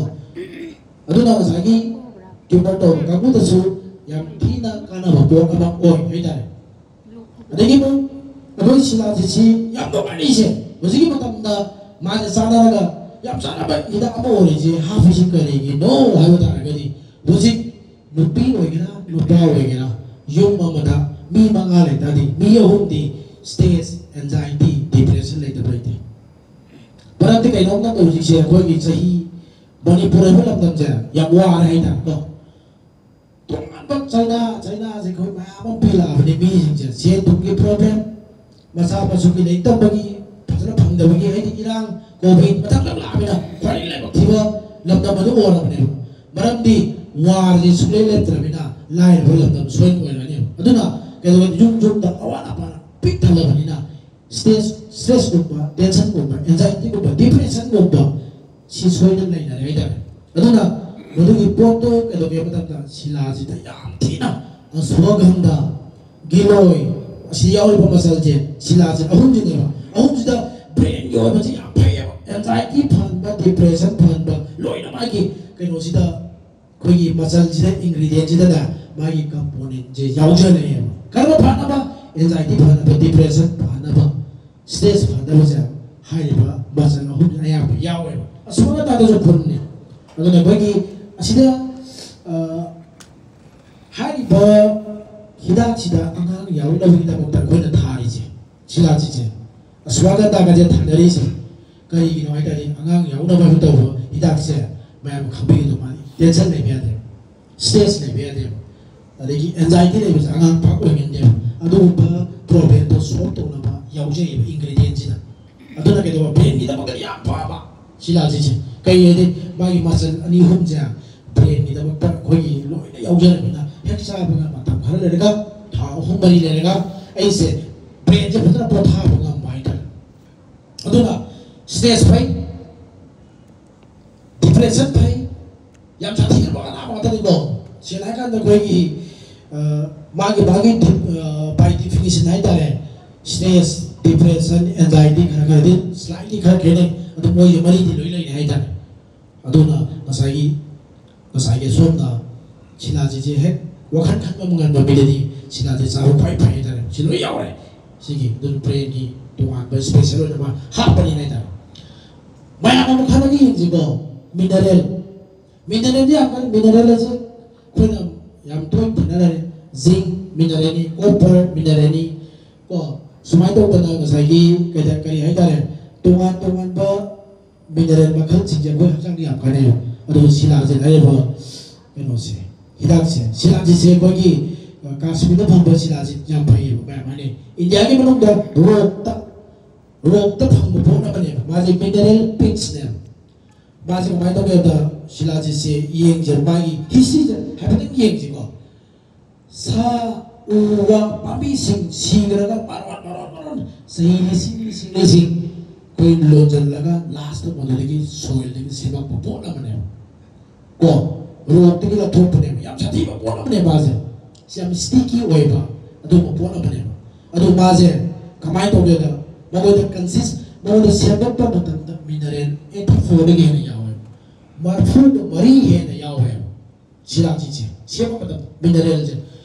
ꯑꯗꯨꯅ ꯉꯁꯥꯏꯒꯤ ꯇ꯭ꯌꯨꯃꯔ ꯇꯧꯕ ꯀꯥꯡꯕꯨꯗꯁꯨ ꯌꯥꯝ ꯊꯤꯅ ꯀꯥꯟꯅꯕ ꯄꯣꯠ ꯑꯃ ꯑꯣꯏ ꯍꯥꯏꯇꯥꯔꯦ꯫ ꯑꯗꯒꯤ ꯑꯃꯨꯛ ꯑꯩꯈꯣꯏ ꯁꯤꯂꯥꯁꯤꯁꯤ ꯌꯥꯝ ꯅꯨꯡꯉꯥꯏꯔꯤꯁꯦ, ꯍꯧꯖꯤꯛꯀꯤ ꯃꯇꯝꯗ ꯃꯥꯁꯦ ꯆꯥꯟꯅꯔꯒ ꯌꯥꯝ ꯆꯥꯟꯅꯕ ꯍꯤꯗꯥꯛ ꯑꯃ ꯑꯣꯏꯔꯤꯁꯦ ꯍꯥꯞꯄꯤꯁꯤ ꯀꯔꯤꯒꯤꯅꯣ ꯍꯥꯏꯕ ꯇꯥꯔꯒꯗꯤ, ꯍꯧꯖꯤꯛ ꯅꯨꯄꯤ ꯑꯣꯏꯒꯦꯔꯥ ꯅꯨꯄꯥ ꯑꯣꯏꯒꯦꯔꯥ, ꯌꯨꯝ ꯑꯃꯗ ꯃꯤ ꯃꯉꯥ ꯂꯩꯇꯥꯔꯗꯤ ꯃꯤ ꯑꯍꯨꯝꯗꯤ ꯁ꯭ꯇ꯭ꯔꯦꯁ, ꯑꯦꯟꯖꯥꯏꯇꯤ, ꯗꯤꯄ꯭ꯔꯦꯁꯟ ꯂꯩꯇꯕ ꯂꯩꯇꯦ꯫ ꯃꯔꯝꯗꯤ ꯀꯩꯅꯣꯝ ꯅꯠꯇꯦ, ꯍꯧꯖꯤꯛꯁꯦ ꯑꯩꯈꯣꯏꯒꯤ ꯆꯍꯤ, ꯃꯅꯤꯄꯨꯔ ꯍꯥꯏꯕ ꯂꯝꯗꯝꯁꯦ ꯌꯥꯝ ꯋꯥꯔꯦ ꯍꯥꯏꯇꯥꯔꯦꯀꯣ꯫ ꯇꯣꯉꯥꯟꯕ ꯆꯩꯅꯥ, ꯆꯩꯅꯥꯁꯦ ꯑꯩꯈꯣꯏ ꯃꯌꯥꯝ ꯑꯃ ꯄꯤꯜꯂꯛꯑꯕꯅꯤ ꯃꯤꯁꯤꯡꯁꯦ, ꯁꯦꯟ ꯊꯨꯝꯒꯤ ꯄ꯭ꯔꯣꯕ꯭ꯂꯦꯝ, ꯃꯆꯥ ꯃꯁꯨꯒꯤ ꯂꯥꯏꯔꯤꯛ ꯇꯝꯕꯒꯤ ꯐꯖꯅ ꯐꯪꯗꯕꯒꯤ, ꯍꯥꯏꯗꯤ ꯏꯔꯥꯡ, ꯀꯣꯚꯤꯗ ꯃꯊꯪ ꯃꯊꯪ ꯂꯥꯛꯑꯕꯅꯤꯅ ꯈ꯭ꯋꯥꯏꯗꯒꯤ ꯂꯥꯏꯕꯛ ꯊꯤꯕ ꯂꯝꯗꯝ ꯑꯗꯨ ꯑꯣꯏꯔꯕꯅꯦꯕ꯫ ꯃꯔꯝꯗꯤ ꯋꯥꯔꯁꯦ ꯁꯨꯡꯂꯦꯞ ꯂꯦꯞꯇ꯭ꯔꯕꯅꯤꯅ ꯂꯥꯏꯔꯕ ꯂꯝꯗꯝ ꯁꯣꯏꯗꯅ ꯑꯣꯏꯔꯛꯑꯅꯦꯕ꯫ ꯑꯗꯨꯅ ꯀꯩꯗꯧꯒꯦ, ꯌꯨꯝ ꯌꯨꯝꯗ ꯑꯋꯥꯠ ꯑꯄꯥꯅ ꯄꯤꯛ ꯊꯜꯂꯕꯅꯤꯅ, ꯁ꯭ꯇ꯭ꯔꯦꯁ ꯁ꯭ꯇ꯭ꯔꯦꯁꯀꯨꯝꯕ, ꯇꯦꯟꯁꯟꯒꯨꯝꯕ, ꯑꯦꯟꯖꯥꯏꯇꯤꯒꯨꯝꯕ, ꯗꯤꯄ꯭ꯔꯦꯁꯟꯒꯨꯝꯕ ꯁꯤ ꯁꯣꯏꯗꯅ ꯂꯩꯅꯔꯦ ꯍꯥꯏꯇꯥꯔꯦ꯫ ꯑꯗꯨꯅ ꯃꯗꯨꯒꯤ ꯄꯣꯠꯇꯣ ꯀꯩꯗꯧꯒꯦ ꯍꯥꯏꯕ ꯃꯇꯝꯗ, ꯁꯤꯂꯥꯁꯤꯗ ꯌꯥꯝ ꯊꯤꯅ ꯑꯁ꯭ꯋꯥꯒꯟꯙ, ꯒꯤꯂꯣꯏ, ꯑꯁꯤ ꯌꯥꯎꯔꯤꯕ ꯃꯆꯜꯁꯦ, ꯁꯤꯂꯥꯁꯦ ꯑꯍꯨꯝꯁꯤꯅꯦꯕ꯫ ꯑꯍꯨꯝꯁꯤꯗ ꯕ꯭ꯔꯦꯟꯒꯤ ꯑꯣꯏꯕꯁꯤ ꯌꯥꯝ ꯐꯩꯌꯦꯕ꯫ ꯑꯦꯟꯖꯥꯏꯇꯤ ꯐꯍꯟꯕ, ꯗꯤꯄ꯭ꯔꯦꯁꯟ ꯐꯍꯟꯕ, ꯂꯣꯏꯅ ꯃꯥꯒꯤ ꯀꯩꯅꯣꯁꯤꯗ, ꯑꯩꯈꯣꯏꯒꯤ ꯃꯆꯜꯁꯤꯗ, ꯏꯟꯒ꯭ꯔꯤꯗꯤꯌꯦꯟꯁꯤꯗꯅꯦ ꯃꯥꯒꯤ ꯀꯝꯄꯣꯅꯦꯟꯁꯦ ꯌꯥꯎꯖꯔꯛꯑꯦꯕ꯫ ꯀꯔꯝꯕ ꯐꯅꯕ? ꯑꯦꯟꯖꯥꯏꯇꯤ ꯐꯅꯕ, ꯗꯤꯄ꯭ꯔꯦꯁꯟ ꯐꯅꯕ, ꯁ꯭ꯇ꯭ꯔꯦꯁ ꯐꯅꯕꯁꯦ ꯍꯥꯏꯔꯤꯕ ꯃꯆꯜ ꯑꯍꯨꯝꯁꯦ ꯑꯌꯥꯝꯕ ꯌꯥꯎꯋꯦꯕ꯫ ꯑꯁ꯭ꯋꯥꯒꯟꯙꯗꯁꯨ ꯐꯨꯜꯅꯤ꯫ ꯑꯗꯨꯅ ꯑꯩꯈꯣꯏꯒꯤ ꯑꯁꯤꯗ, ꯑ, ꯍꯥꯏꯔꯤꯕ ꯍꯤꯗꯥꯛꯁꯤꯗ ꯑꯉꯥꯡ ꯌꯥꯎꯔꯛꯅꯕꯒꯤꯗꯃꯛꯇ ꯑꯩꯈꯣꯏꯅ ꯊꯥꯔꯤꯁꯦ, ꯁꯤꯂꯥꯁꯤꯁꯦ, ꯑꯁ꯭ꯋꯥꯒꯟꯙꯒꯁꯦ ꯊꯥꯅꯔꯤꯁꯦ ꯀꯔꯤꯒꯤꯅꯣ ꯍꯥꯏ ꯇꯥꯔꯗꯤ, ꯑꯉꯥꯡ ꯌꯥꯎꯅꯕ ꯍꯥꯏꯅ ꯇꯧꯕ ꯍꯤꯗꯥꯛꯁꯦ ꯃꯌꯥꯝ ꯈꯪꯕꯤꯒꯗꯧ ꯃꯥꯜꯂꯤ, ꯇꯦꯟꯁꯟ ꯂꯩꯕ ꯌꯥꯗꯦꯕ, ꯁ꯭ꯇ꯭ꯔꯦꯁ ꯂꯩꯕ ꯌꯥꯗꯦꯕ, ꯑꯗꯒꯤ ꯑꯦꯟꯖꯥꯏꯇꯤ ꯂꯩꯕꯁꯦ ꯑꯉꯥꯡ ꯄꯥꯛ ꯑꯣꯏꯒꯟꯗꯦꯕ꯫ ꯑꯗꯨꯒꯨꯝꯕ ꯄ꯭ꯔꯣꯕ꯭ꯂꯦꯝꯗꯣ ꯁꯣꯜꯕ ꯇꯧꯅꯕ ꯌꯥꯎꯖꯩꯌꯦꯕ ꯏꯟꯒ꯭ꯔꯤꯗꯤꯌꯦꯟꯁꯤꯗ꯫ ꯑꯗꯨꯅ ꯀꯩꯗꯧꯕ, ꯕ꯭ꯔꯦꯟꯒꯤꯗꯃꯛꯇꯗꯤ ꯌꯥꯝ ꯐꯕ ꯁꯤꯂꯥꯁꯤꯁꯦ꯫ ꯀꯩ ꯍꯥꯏꯗꯤ, ꯃꯥꯒꯤ ꯃꯆꯜ ꯑꯅꯤ ꯑꯍꯨꯝꯁꯦ ꯕ꯭ꯔꯦꯟꯒꯤꯗꯃꯛꯇ ꯑꯩꯈꯣꯏꯒꯤ ꯂꯣꯏꯅ ꯌꯥꯎꯖꯔꯕꯅꯤꯅ, ꯍꯦꯛ ꯆꯥꯕꯒ ꯃꯇꯝ ꯈꯔ ꯂꯩꯔꯒ, ꯊꯥ ꯑꯍꯨꯝ ꯃꯔꯤ ꯂꯩꯔꯒ, ꯑꯩꯁꯦ ꯕ꯭ꯔꯦꯟꯁꯦ ꯐꯖꯅ ꯄꯣꯊꯥꯕ ꯉꯝꯕ ꯍꯥꯏꯇꯥꯔꯦ꯫ ꯑꯗꯨꯅ ꯁ꯭ꯇ꯭ꯔꯦꯁ ꯐꯩ, ꯗꯤꯄ꯭ꯔꯦꯁꯟ ꯐꯩ, ꯌꯥꯝ ꯁꯥꯊꯤꯈ꯭ꯔꯕ ꯑꯅꯥꯕ ꯉꯥꯛꯇꯅꯤꯀꯣ꯫ ꯁꯦꯡꯅ ꯍꯥꯏꯔꯀꯥꯟꯗ ꯑꯩꯈꯣꯏꯒꯤ, ꯑ, ꯃꯥꯒꯤ, ꯃꯥꯒꯤ ꯗꯤ-, ꯑ, by definition ꯍꯥꯏꯇꯥꯔꯦ, ꯁ꯭ꯇ꯭ꯔꯦꯁ, ꯗꯤꯄ꯭ꯔꯦꯁꯟ, ꯑꯦꯟꯖꯥꯏꯇꯤ ꯈꯔ ꯈꯔꯗꯤ slightly ꯈꯔ ꯈꯦꯠꯅꯩ꯫ ꯑꯗꯨ ꯃꯣꯏꯁꯦ ꯃꯔꯤꯗꯤ ꯂꯣꯏ ꯂꯩꯔꯦ ꯍꯥꯏꯇꯥꯔꯦ꯫ ꯑꯗꯨꯅ ꯉꯁꯥꯏꯒꯤ, ꯉꯁꯥꯏꯒꯤ ꯁꯣꯝꯅ ꯁꯤꯂꯥꯁꯤꯁꯦ ꯍꯦꯛ ꯋꯥꯈꯜ ꯈꯟꯕ ꯉꯝꯕ ꯃꯤꯗꯗꯤ ꯁꯤꯂꯥꯁꯦ ꯆꯥꯕ ꯈ꯭ꯋꯥꯏ ꯐꯩ ꯍꯥꯏꯇꯥꯔꯦ꯫ ꯁꯤ ꯂꯣꯏ ꯌꯥꯎꯔꯦ꯫ ꯁꯤꯒꯤ ꯑꯗꯨꯅ ꯕ꯭ꯔꯦꯟꯒꯤ ꯇꯣꯉꯥꯟꯕ ꯁ꯭ꯄꯦꯁꯦꯜ ꯑꯣꯏꯅ ꯃꯥ ꯍꯥꯞꯄꯅꯤꯅ ꯍꯥꯏꯇꯥꯔꯦ꯫ ꯃꯌꯥꯝ ꯑꯃ ꯈꯜꯂꯒ ꯌꯦꯡꯁꯤꯀꯣ꯫ ꯃꯤꯅꯔꯦꯜ, ꯃꯤꯅꯔꯦꯜꯗꯤ ꯌꯥꯝ ꯀꯜꯂꯤ꯫ ꯃꯤꯅꯔꯦꯜ ꯑꯁꯤ ꯑꯩꯈꯣꯏꯅ ꯌꯥꯝ ꯇꯣꯏꯅ ꯊꯦꯡꯅꯔꯦ꯫ ꯖꯤꯡ ꯃꯤꯅꯔꯦꯜꯅꯤ, ꯀꯣꯄꯔ ꯃꯤꯅꯔꯦꯜꯅꯤ, ꯀꯣ, ꯁꯨꯃꯥꯏꯅ ꯇꯧꯗꯅ ꯉꯁꯥꯏꯒꯤ ꯀꯩꯗ-, ꯀꯔꯤ ꯍꯥꯏꯇꯥꯔꯦ, ꯇꯣꯉꯥꯟ ꯇꯣꯉꯥꯟꯕ ꯃꯤꯅꯔꯦꯜ ꯃꯈꯜꯁꯤꯡꯁꯦ ꯑꯩꯈꯣꯏ ꯍꯛꯆꯥꯡꯗ ꯌꯥꯝ ꯀꯥꯟꯅꯩꯕ꯫ ꯑꯗꯨꯒ ꯁꯤꯂꯥꯁꯦ ꯍꯥꯏꯔꯤꯕ ꯀꯩꯅꯣꯁꯦ, ꯍꯤꯗꯥꯛꯁꯦ, ꯁꯤꯂꯥꯁꯤꯁꯦ ꯑꯩꯈꯣꯏꯒꯤ, ꯑ, ꯀꯥꯁꯃꯤꯔꯗ ꯐꯪꯕ ꯁꯤꯂꯥꯁꯦ ꯌꯥꯝ ꯐꯩꯌꯦꯕ꯫ ꯃꯌꯥꯝ ꯍꯥꯏꯅꯩ, ꯏꯟꯗꯤꯌꯥꯒꯤ ꯃꯅꯨꯡꯗ ꯔꯣꯛꯇ, ꯔꯣꯛꯇ ꯐꯪꯕ ꯄꯣꯠ ꯑꯃꯅꯦꯕ꯫ ꯃꯥꯁꯦ ꯃꯤꯅꯔꯦꯜ ꯄꯤꯛꯁꯅꯦꯕ꯫ ꯃꯥꯁꯦ ꯀꯃꯥꯏꯅ ꯇꯧꯒꯦ ꯍꯥꯏꯕꯗ, ꯁꯤꯂꯥꯁꯤꯁꯦ ꯌꯦꯡꯁꯦ, ꯃꯥꯒꯤ ꯍꯤꯁꯇ꯭ꯔꯤꯁꯦ ꯍꯥꯏꯐꯦꯠꯇꯪ ꯌꯦꯡꯁꯤꯀꯣ꯫ ꯁꯥ ꯎ ꯋꯥ ꯄꯥꯝꯕꯤꯁꯤꯡ ꯁꯤꯈ꯭ꯔꯒ ꯃꯔꯣꯟ ꯃꯔꯣꯟ ꯃꯔꯣꯟ ꯆꯍꯤ ꯂꯤꯁꯤꯡ ꯂꯤꯁꯤꯡ ꯂꯤꯁꯤꯡ ꯑꯩꯈꯣꯏ ꯂꯣꯟꯁꯤꯜꯂꯒ ꯂꯥꯁꯇ ꯃꯗꯨꯗꯒꯤ ꯁꯣꯏꯜꯗꯒꯤ ꯁꯦꯝꯃꯛꯄ ꯄꯣꯠ ꯑꯃꯅꯦꯕ꯫ ꯀꯣ, ꯔꯣꯛꯇꯒꯤ ꯂꯧꯊꯣꯛꯄꯅꯦꯕ꯫ ꯌꯥꯝ ꯁꯥꯊꯤꯕ ꯄꯣꯠ ꯑꯃꯅꯦꯕ ꯃꯥꯁꯦ꯫ ꯁꯤ ꯌꯥꯝ ꯁ꯭ꯇꯤꯀꯤ ꯑꯣꯏꯕ ꯑꯗꯨꯒꯨꯝꯕ ꯄꯣꯠ ꯑꯃꯅꯦꯕ꯫ ꯑꯗꯨ ꯃꯥꯁꯦ ꯀꯃꯥꯏꯅ ꯇꯧꯒꯦꯗ, ꯃꯉꯣꯟꯗ ꯀꯟꯁꯤꯁ ꯃꯉꯣꯟꯗ ꯁꯦꯝꯒꯠꯄ ꯃꯇꯝꯗ ꯃꯤꯅꯔꯦꯜ ꯑꯩꯠꯇꯤ ꯐꯣꯔꯗꯒꯤ ꯍꯦꯟꯅ ꯌꯥꯎꯋꯦꯕ꯫ ꯃꯔꯐꯨꯒ ꯃꯔꯤ ꯍꯦꯟꯅ ꯌꯥꯎꯋꯦꯕ꯫ ꯁꯤꯔꯥꯖꯤꯠꯁꯦ ꯁꯦꯝꯕ ꯃꯇꯝꯗ ꯃꯤꯅꯔꯦꯜꯁꯦ,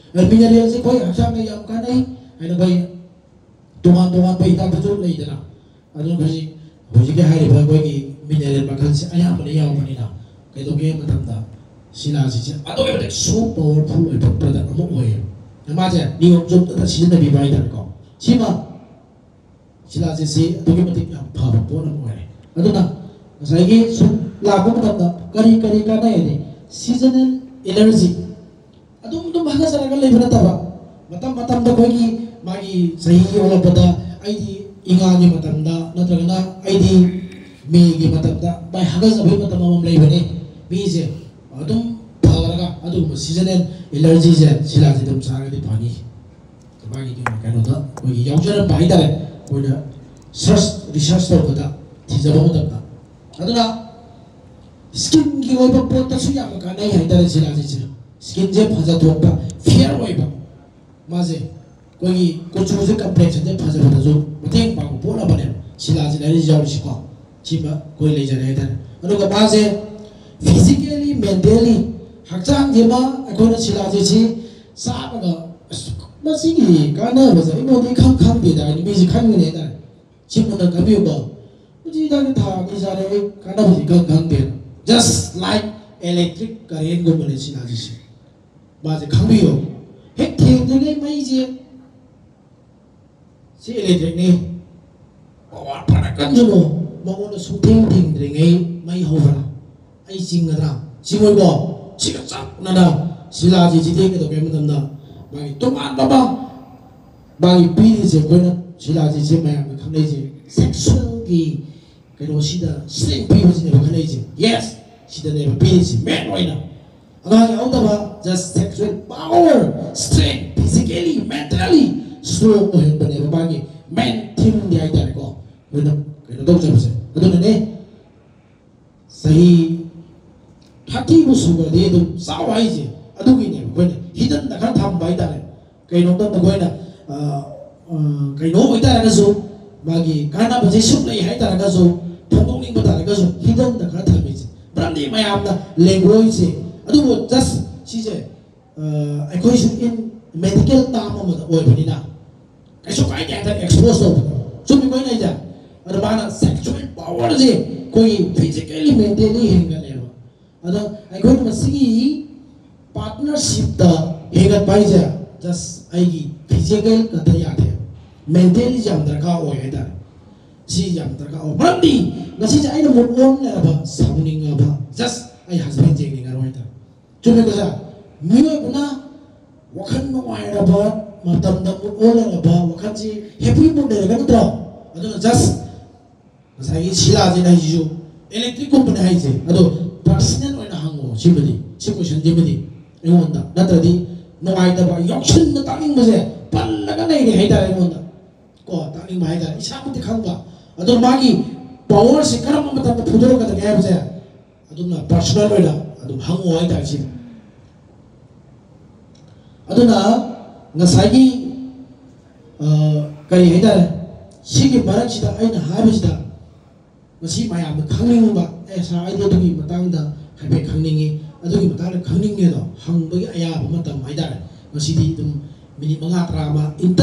ꯃꯤꯅꯔꯦꯜꯁꯦ ꯑꯩꯈꯣꯏ ꯍꯛꯆꯥꯡꯗ ꯌꯥꯝ ꯀꯥꯟꯅꯩ ꯍꯥꯏꯅ ꯑꯩꯈꯣꯏ ꯇꯣꯉꯥꯟ ꯇꯣꯉꯥꯟꯕ ꯍꯤꯗꯥꯛꯇꯁꯨ ꯂꯩꯗꯅ꯫ ꯑꯗꯨꯅ ꯍꯧꯖꯤꯛ ꯍꯧꯖꯤꯛꯀꯤ ꯍꯥꯏꯔꯤꯕ ꯑꯩꯈꯣꯏꯒꯤ ꯃꯤꯅꯔꯦꯜ ꯃꯈꯜꯁꯦ ꯑꯌꯥꯝꯕꯅ ꯌꯥꯎꯕꯅꯤꯅ ꯀꯩꯗꯧꯒꯦ ꯃꯇꯝꯗ ꯁꯤꯂꯥꯖꯤꯠꯁꯦ ꯑꯗꯨꯛꯀꯤ ꯃꯇꯤꯛ ꯁꯣ ꯄꯋꯥꯔꯐꯨꯜ ꯑꯣꯏꯕ ꯄ꯭ꯔꯗꯛ ꯑꯃ ꯑꯣꯏꯌꯦꯕ꯫ ꯃꯥꯁꯦ ꯅꯤꯌꯣꯝ ꯆꯨꯝꯅ ꯁꯤꯖꯤꯟꯅꯕꯤꯕ ꯍꯥꯏꯇꯥꯔꯦꯀꯣ꯫ ꯁꯤꯃ ꯁꯤꯂꯥꯖꯤꯠꯁꯤ ꯑꯗꯨꯛꯀꯤ ꯃꯇꯤꯛ ꯌꯥꯝ ꯐꯕ ꯄꯣꯠ ꯑꯃ ꯑꯣꯏꯔꯦ꯫ ꯑꯗꯨꯅ ꯉꯁꯥꯏꯒꯤ ꯁꯨꯝ ꯂꯥꯛꯄ ꯃꯇꯝꯗ ꯀꯔꯤ ꯀꯔꯤ ꯀꯥꯟꯅꯩ ꯍꯥꯏꯗꯤ, ꯁꯤꯖꯅꯦꯜ ꯑꯦꯂꯔꯖꯤ ꯑꯗꯨꯝ ꯑꯗꯨꯝ ꯍꯥꯀꯠꯆꯔꯒ ꯂꯩꯕ ꯅꯠꯇꯕ, ꯃꯇꯝ ꯃꯇꯝꯗ ꯑꯩꯈꯣꯏꯒꯤ ꯃꯥꯒꯤ ꯆꯍꯤ ꯑꯣꯜꯂꯛꯄꯗ, ꯑꯩꯗꯤ ꯏꯉꯥꯒꯤ ꯃꯇꯝꯗ ꯅꯠꯇ꯭ꯔꯒꯅ ꯑꯩꯗꯤ ꯃꯦꯒꯤ ꯃꯇꯝꯗ ꯃꯥꯏ ꯍꯥꯀꯠꯆꯕꯒꯤ ꯃꯇꯝ ꯑꯃꯃꯝ ꯂꯩꯕꯅꯦ ꯃꯤꯁꯦ꯫ ꯑꯗꯨꯝ ꯐꯈ꯭ꯔꯒ ꯑꯗꯨꯒꯨꯝꯕ ꯁꯤꯖꯅꯦꯜ ꯑꯦꯂꯔꯖꯤꯁꯦ ꯁꯤꯂꯥꯖꯤꯠ ꯑꯗꯨꯝ ꯆꯥꯔꯒꯗꯤ ꯐꯅꯤ꯫ ꯃꯥꯒꯤ ꯀꯩꯅꯣ, ꯀꯩꯅꯣꯗ ꯑꯩꯈꯣꯏꯒꯤ ꯌꯥꯎꯖꯔꯝꯕ ꯍꯥꯏꯇꯥꯔꯦ꯫ ꯑꯩꯈꯣꯏꯅ ꯁꯔꯁ ꯔꯤꯁꯔꯁ ꯇꯧꯕꯗ ꯊꯤꯖꯕ ꯃꯇꯝꯗ, ꯑꯗꯨꯅ ꯁ꯭ꯀꯤꯟꯒꯤ ꯑꯣꯏꯕ ꯄꯣꯠꯇꯁꯨ ꯌꯥꯝꯅ ꯀꯥꯟꯅꯩ ꯍꯥꯏꯇꯥꯔꯦ ꯁꯤꯂꯥꯖꯤꯠꯁꯦ꯫ ꯁ꯭ꯀꯤꯟꯁꯦ ꯐꯖꯊꯣꯛꯄ, ꯐꯤꯌꯔ ꯑꯣꯏꯕ, ꯃꯥꯁꯦ ꯑꯩꯈꯣꯏꯒꯤ ꯀꯨꯆꯨꯁꯦ, ꯀꯝꯄ꯭ꯂꯦꯛꯁꯟꯁꯦ ꯐꯖꯕꯗꯁꯨ ꯃꯇꯦꯡ ꯄꯥꯡꯕ ꯄꯣꯠ ꯑꯃꯅꯦꯕ ꯁꯤꯂꯥꯖꯤꯠ ꯍꯥꯏꯔꯤꯁꯦ ꯌꯥꯎꯔꯤꯁꯤꯀꯣ꯫ ꯁꯤꯃ ꯑꯩꯈꯣꯏ ꯂꯩꯖꯔꯦ ꯍꯥꯏꯇꯥꯔꯦ꯫ ꯑꯗꯨꯒ ꯃꯥꯁꯦ ꯐꯤꯖꯤꯀꯦꯜꯂꯤ, ꯃꯦꯟꯇꯦꯜꯂꯤ, ꯍꯛꯆꯥꯡꯁꯤꯃ ꯑꯩꯈꯣꯏꯅ ꯁꯤꯂꯥꯖꯤꯠꯁꯤ ꯆꯥꯕꯗ, "ꯑꯁ, ꯃꯁꯤꯒꯤ ꯀꯥꯟꯅꯕꯁꯦ ꯑꯩꯉꯣꯟꯗ ꯏꯈꯪ ꯈꯪꯗꯦꯗ" ꯍꯥꯏꯅ ꯃꯤꯁꯦ ꯈꯟꯒꯅꯤ ꯍꯥꯏꯇꯥꯔꯦ꯫ ꯁꯤ ꯃꯨꯟꯅ ꯈꯟꯕꯤꯌꯨꯀꯣ꯫ ꯃꯁꯤ ꯍꯤꯗꯥꯛꯁꯦ ꯊꯥ ꯑꯅꯤ ꯆꯥꯔꯦ, ꯑꯩ ꯀꯥꯟꯅꯕꯁꯤ ꯏꯈꯪ ꯈꯪꯗꯦ꯫ Just like electric currentꯒꯨꯝꯕꯅꯦ ꯁꯤꯂꯥꯖꯤꯠꯁꯦ꯫ ꯃꯥꯁꯦ ꯈꯪꯕꯤꯌꯨ꯫ ꯍꯦꯛ ꯊꯦꯡꯗ꯭ꯔꯤꯉꯩ ꯃꯩꯁꯦ, ꯁꯤ ꯏꯂꯦꯛꯇ꯭ꯔꯤꯛꯅꯤ꯫ ꯄꯋꯥꯔ ꯐꯅ ꯀꯟꯖꯅꯨ, ꯃꯉꯣꯟꯗ ꯁꯨꯡꯊꯦꯡ ꯊꯦꯡꯗ꯭ꯔꯤꯉꯩ ꯃꯩ ꯍꯧꯕ꯭ꯔꯥ? ꯑꯩ ꯆꯤꯡꯒꯗ꯭ꯔꯥ? ꯆꯤꯡꯉꯣꯏꯀꯣ? ꯁꯤꯒ ꯆꯞ ꯃꯥꯟꯅꯅ ꯁꯤꯂꯥꯖꯤꯠꯁꯤꯗꯤ ꯀꯩꯗꯧꯒꯦ ꯍꯥꯏꯕ ꯃꯇꯝꯗ ꯃꯥꯒꯤ ꯇꯣꯉꯥꯟꯕ ꯑꯃ, ꯃꯥꯒꯤ ꯄꯤꯔꯤꯁꯦ, ꯑꯩꯈꯣꯏꯅ ꯁꯤꯂꯥꯖꯤꯠꯁꯦ ꯃꯌꯥꯝꯅ ꯈꯪꯅꯩꯁꯦ ꯁꯦꯛꯁꯨꯋꯦꯜꯒꯤ ꯀꯩꯅꯣꯁꯤꯗ ꯁ꯭ꯇꯔꯦꯡ ꯄꯤꯕꯁꯤꯅꯦꯕ ꯈꯪꯅꯩꯁꯦ꯫ ꯌꯦꯁ, ꯁꯤꯗꯅꯦꯕ ꯄꯤꯔꯤꯁꯦ ꯃꯦꯟ ꯑꯣꯏꯅ꯫ ꯑꯉꯥꯡ ꯌꯥꯎꯗꯕ, just sexual power, strength, physically, mentally strong ꯑꯣꯏꯍꯟꯕꯅꯦꯕ ꯃꯥꯒꯤ main themeꯗꯤ ꯍꯥꯏꯇꯥꯔꯦꯀꯣ꯫ ꯑꯩꯈꯣꯏꯅ ꯀꯩꯅꯣ ꯇꯧꯖꯕꯁꯦ ꯑꯗꯨꯅꯅꯦ꯫ ꯆꯍꯤ ꯊꯥꯔꯇꯤꯕꯨ ꯁꯨꯈ꯭ꯔꯗꯤ ꯑꯗꯨꯝ ꯆꯥꯎ ꯍꯥꯏꯁꯦ꯫ ꯑꯗꯨꯒꯤꯅꯦꯕ ꯑꯩꯈꯣꯏꯅ hiddenꯗ ꯈꯔ ꯊꯝꯕ ꯍꯥꯏꯇꯥꯔꯦ꯫ ꯀꯩꯅꯣꯝꯇ ꯃꯈꯣꯏꯅ, ꯑ, ꯑ, ꯀꯩꯅꯣ ꯑꯣꯏꯇꯥꯔꯒꯁꯨ, ꯃꯥꯒꯤ ꯀꯥꯟꯅꯕꯁꯦ ꯁꯨꯛ ꯂꯩ ꯍꯥꯏꯇꯥꯔꯒꯁꯨ, ꯐꯣꯡꯗꯣꯛꯅꯤꯡꯕ ꯇꯥꯔꯒꯁꯨ hiddenꯗ ꯈꯔ ꯊꯝꯃꯤꯁꯦ꯫ ꯃꯔꯝꯗꯤ ꯃꯌꯥꯝꯅ ꯂꯦꯡꯒꯣꯏꯁꯦ, ꯑꯗꯨꯕꯨ just ꯁꯤꯁꯦ, ꯑ, ꯑꯩꯈꯣꯏꯁꯨ in medical term ꯑꯃꯗ ꯑꯣꯏꯕꯅꯤꯅ ꯀꯩꯁꯨ ꯀꯥꯏꯗꯦ ꯍꯥꯏꯇꯥꯔꯦ expose ꯇꯧꯕꯗꯣ꯫ ꯆꯨꯝꯃꯤꯀꯣ ꯑꯩꯅ ꯍꯥꯏꯁꯦ? ꯑꯗꯣ ꯃꯥꯅ sexual powerꯁꯦ ꯑꯩꯈꯣꯏꯒꯤ physically, mentally ꯍꯦꯟꯒꯠꯂꯦꯕ꯫ ꯑꯗꯣ ꯑꯩꯈꯣꯏꯅ ꯃꯁꯤꯒꯤ partnershipꯇ ꯍꯦꯟꯒꯠꯄ ꯍꯥꯏꯁꯦ just ꯑꯩꯒꯤ physical ꯈꯛꯇ ꯌꯥꯗꯦ, mentallyꯁꯦ ꯌꯥꯝ ꯗꯔꯀꯥꯔ ꯑꯣꯏ ꯍꯥꯏꯇꯥꯔꯦ꯫ ꯁꯤ ꯌꯥꯝ ꯗꯔꯀꯥꯔ ꯑꯣꯏ꯫ ꯃꯔꯝꯗꯤ ꯉꯁꯤꯁꯦ ꯑꯩꯅ mood on ꯂꯩꯔꯕ, ꯁꯥꯎꯅꯤꯡꯉꯕ, just ꯑꯩ husband ꯌꯦꯡꯅꯤꯡꯉꯔꯣꯏ ꯍꯥꯏꯇꯥꯔꯦ꯫ ꯆꯨꯝꯃꯦꯀꯣ ꯁꯥꯔ? ꯃꯤꯑꯣꯏꯕꯅ ꯋꯥꯈꯜ ꯅꯨꯡꯉꯥꯏꯔꯕ ꯃꯇꯝꯗ, mood on ꯂꯩꯔꯕ, ꯋꯥꯈꯜꯁꯤ happy mood ꯂꯩꯔꯒ ꯅꯠꯇ꯭ꯔꯣ? ꯑꯗꯨꯅ just ꯉꯁꯥꯏꯒꯤ ꯁꯤꯂꯥꯁꯤꯅ ꯍꯥꯏꯁꯤꯁꯨ electricꯀꯨꯝꯕꯅꯦ ꯍꯥꯏꯁꯦ꯫ ꯑꯗꯣ personal ꯑꯣꯏꯅ ꯍꯪꯉꯣ ꯁꯤꯃꯗꯤ, ꯁꯤ questionꯁꯤꯃꯗꯤ ꯑꯩꯉꯣꯟꯗ꯫ ꯅꯠꯇ꯭ꯔꯗꯤ ꯅꯨꯡꯉꯥꯏꯇꯕ, ꯌꯥꯎꯁꯟꯅ ꯇꯥꯛꯅꯤꯡꯕꯁꯦ ꯄꯜꯂꯒ ꯂꯩꯔꯦ ꯍꯥꯏꯇꯥꯔꯦ ꯑꯩꯉꯣꯟꯗ꯫ ꯀꯣ, ꯇꯥꯛꯅꯤꯡꯕ ꯍꯥꯏꯇꯥꯔꯦ, ꯏꯁꯥꯃꯛꯇꯤ ꯈꯪꯕ꯫ ꯑꯗꯣ ꯃꯥꯒꯤ powerꯁꯦ ꯀꯔꯝꯕ ꯃꯇꯝꯗ ꯐꯨꯗꯣꯔꯛꯀꯗꯒꯦ ꯍꯥꯏꯕꯁꯦ ꯑꯗꯨꯝꯅ personal ꯑꯣꯏꯅ ꯑꯗꯨꯝ ꯍꯪꯉꯣ ꯍꯥꯏꯇꯥꯔꯦ ꯁꯤꯗ꯫ ꯑꯗꯨꯅ ꯉꯁꯥꯏꯒꯤ, ꯑ, ꯀꯔꯤ ꯍꯥꯏꯇꯥꯔꯦ, ꯁꯤꯒꯤ ꯃꯔꯛꯁꯤꯗ ꯑꯩꯅ ꯍꯥꯏꯕꯁꯤꯗ ꯃꯁꯤ ꯃꯌꯥꯝꯅ ꯈꯪꯅꯤꯡꯕ, ꯑꯦ ꯁꯥꯔ, ꯑꯩꯗꯤ ꯑꯗꯨꯒꯤ ꯃꯇꯥꯡꯗ ꯍꯥꯏꯐꯦꯠ ꯈꯪꯅꯤꯡꯉꯤ, ꯑꯗꯨꯒꯤ ꯃꯇꯥꯡꯗ ꯈꯪꯅꯤꯡꯉꯦꯗꯣ ꯍꯪꯕꯒꯤ ꯑꯌꯥꯕ ꯃꯇꯝ ꯍꯥꯏꯇꯥꯔꯦ꯫ ꯉꯁꯤꯗꯤ ꯑꯗꯨꯝ minute ꯃꯉꯥ ꯇꯔꯥ ꯑꯃ inter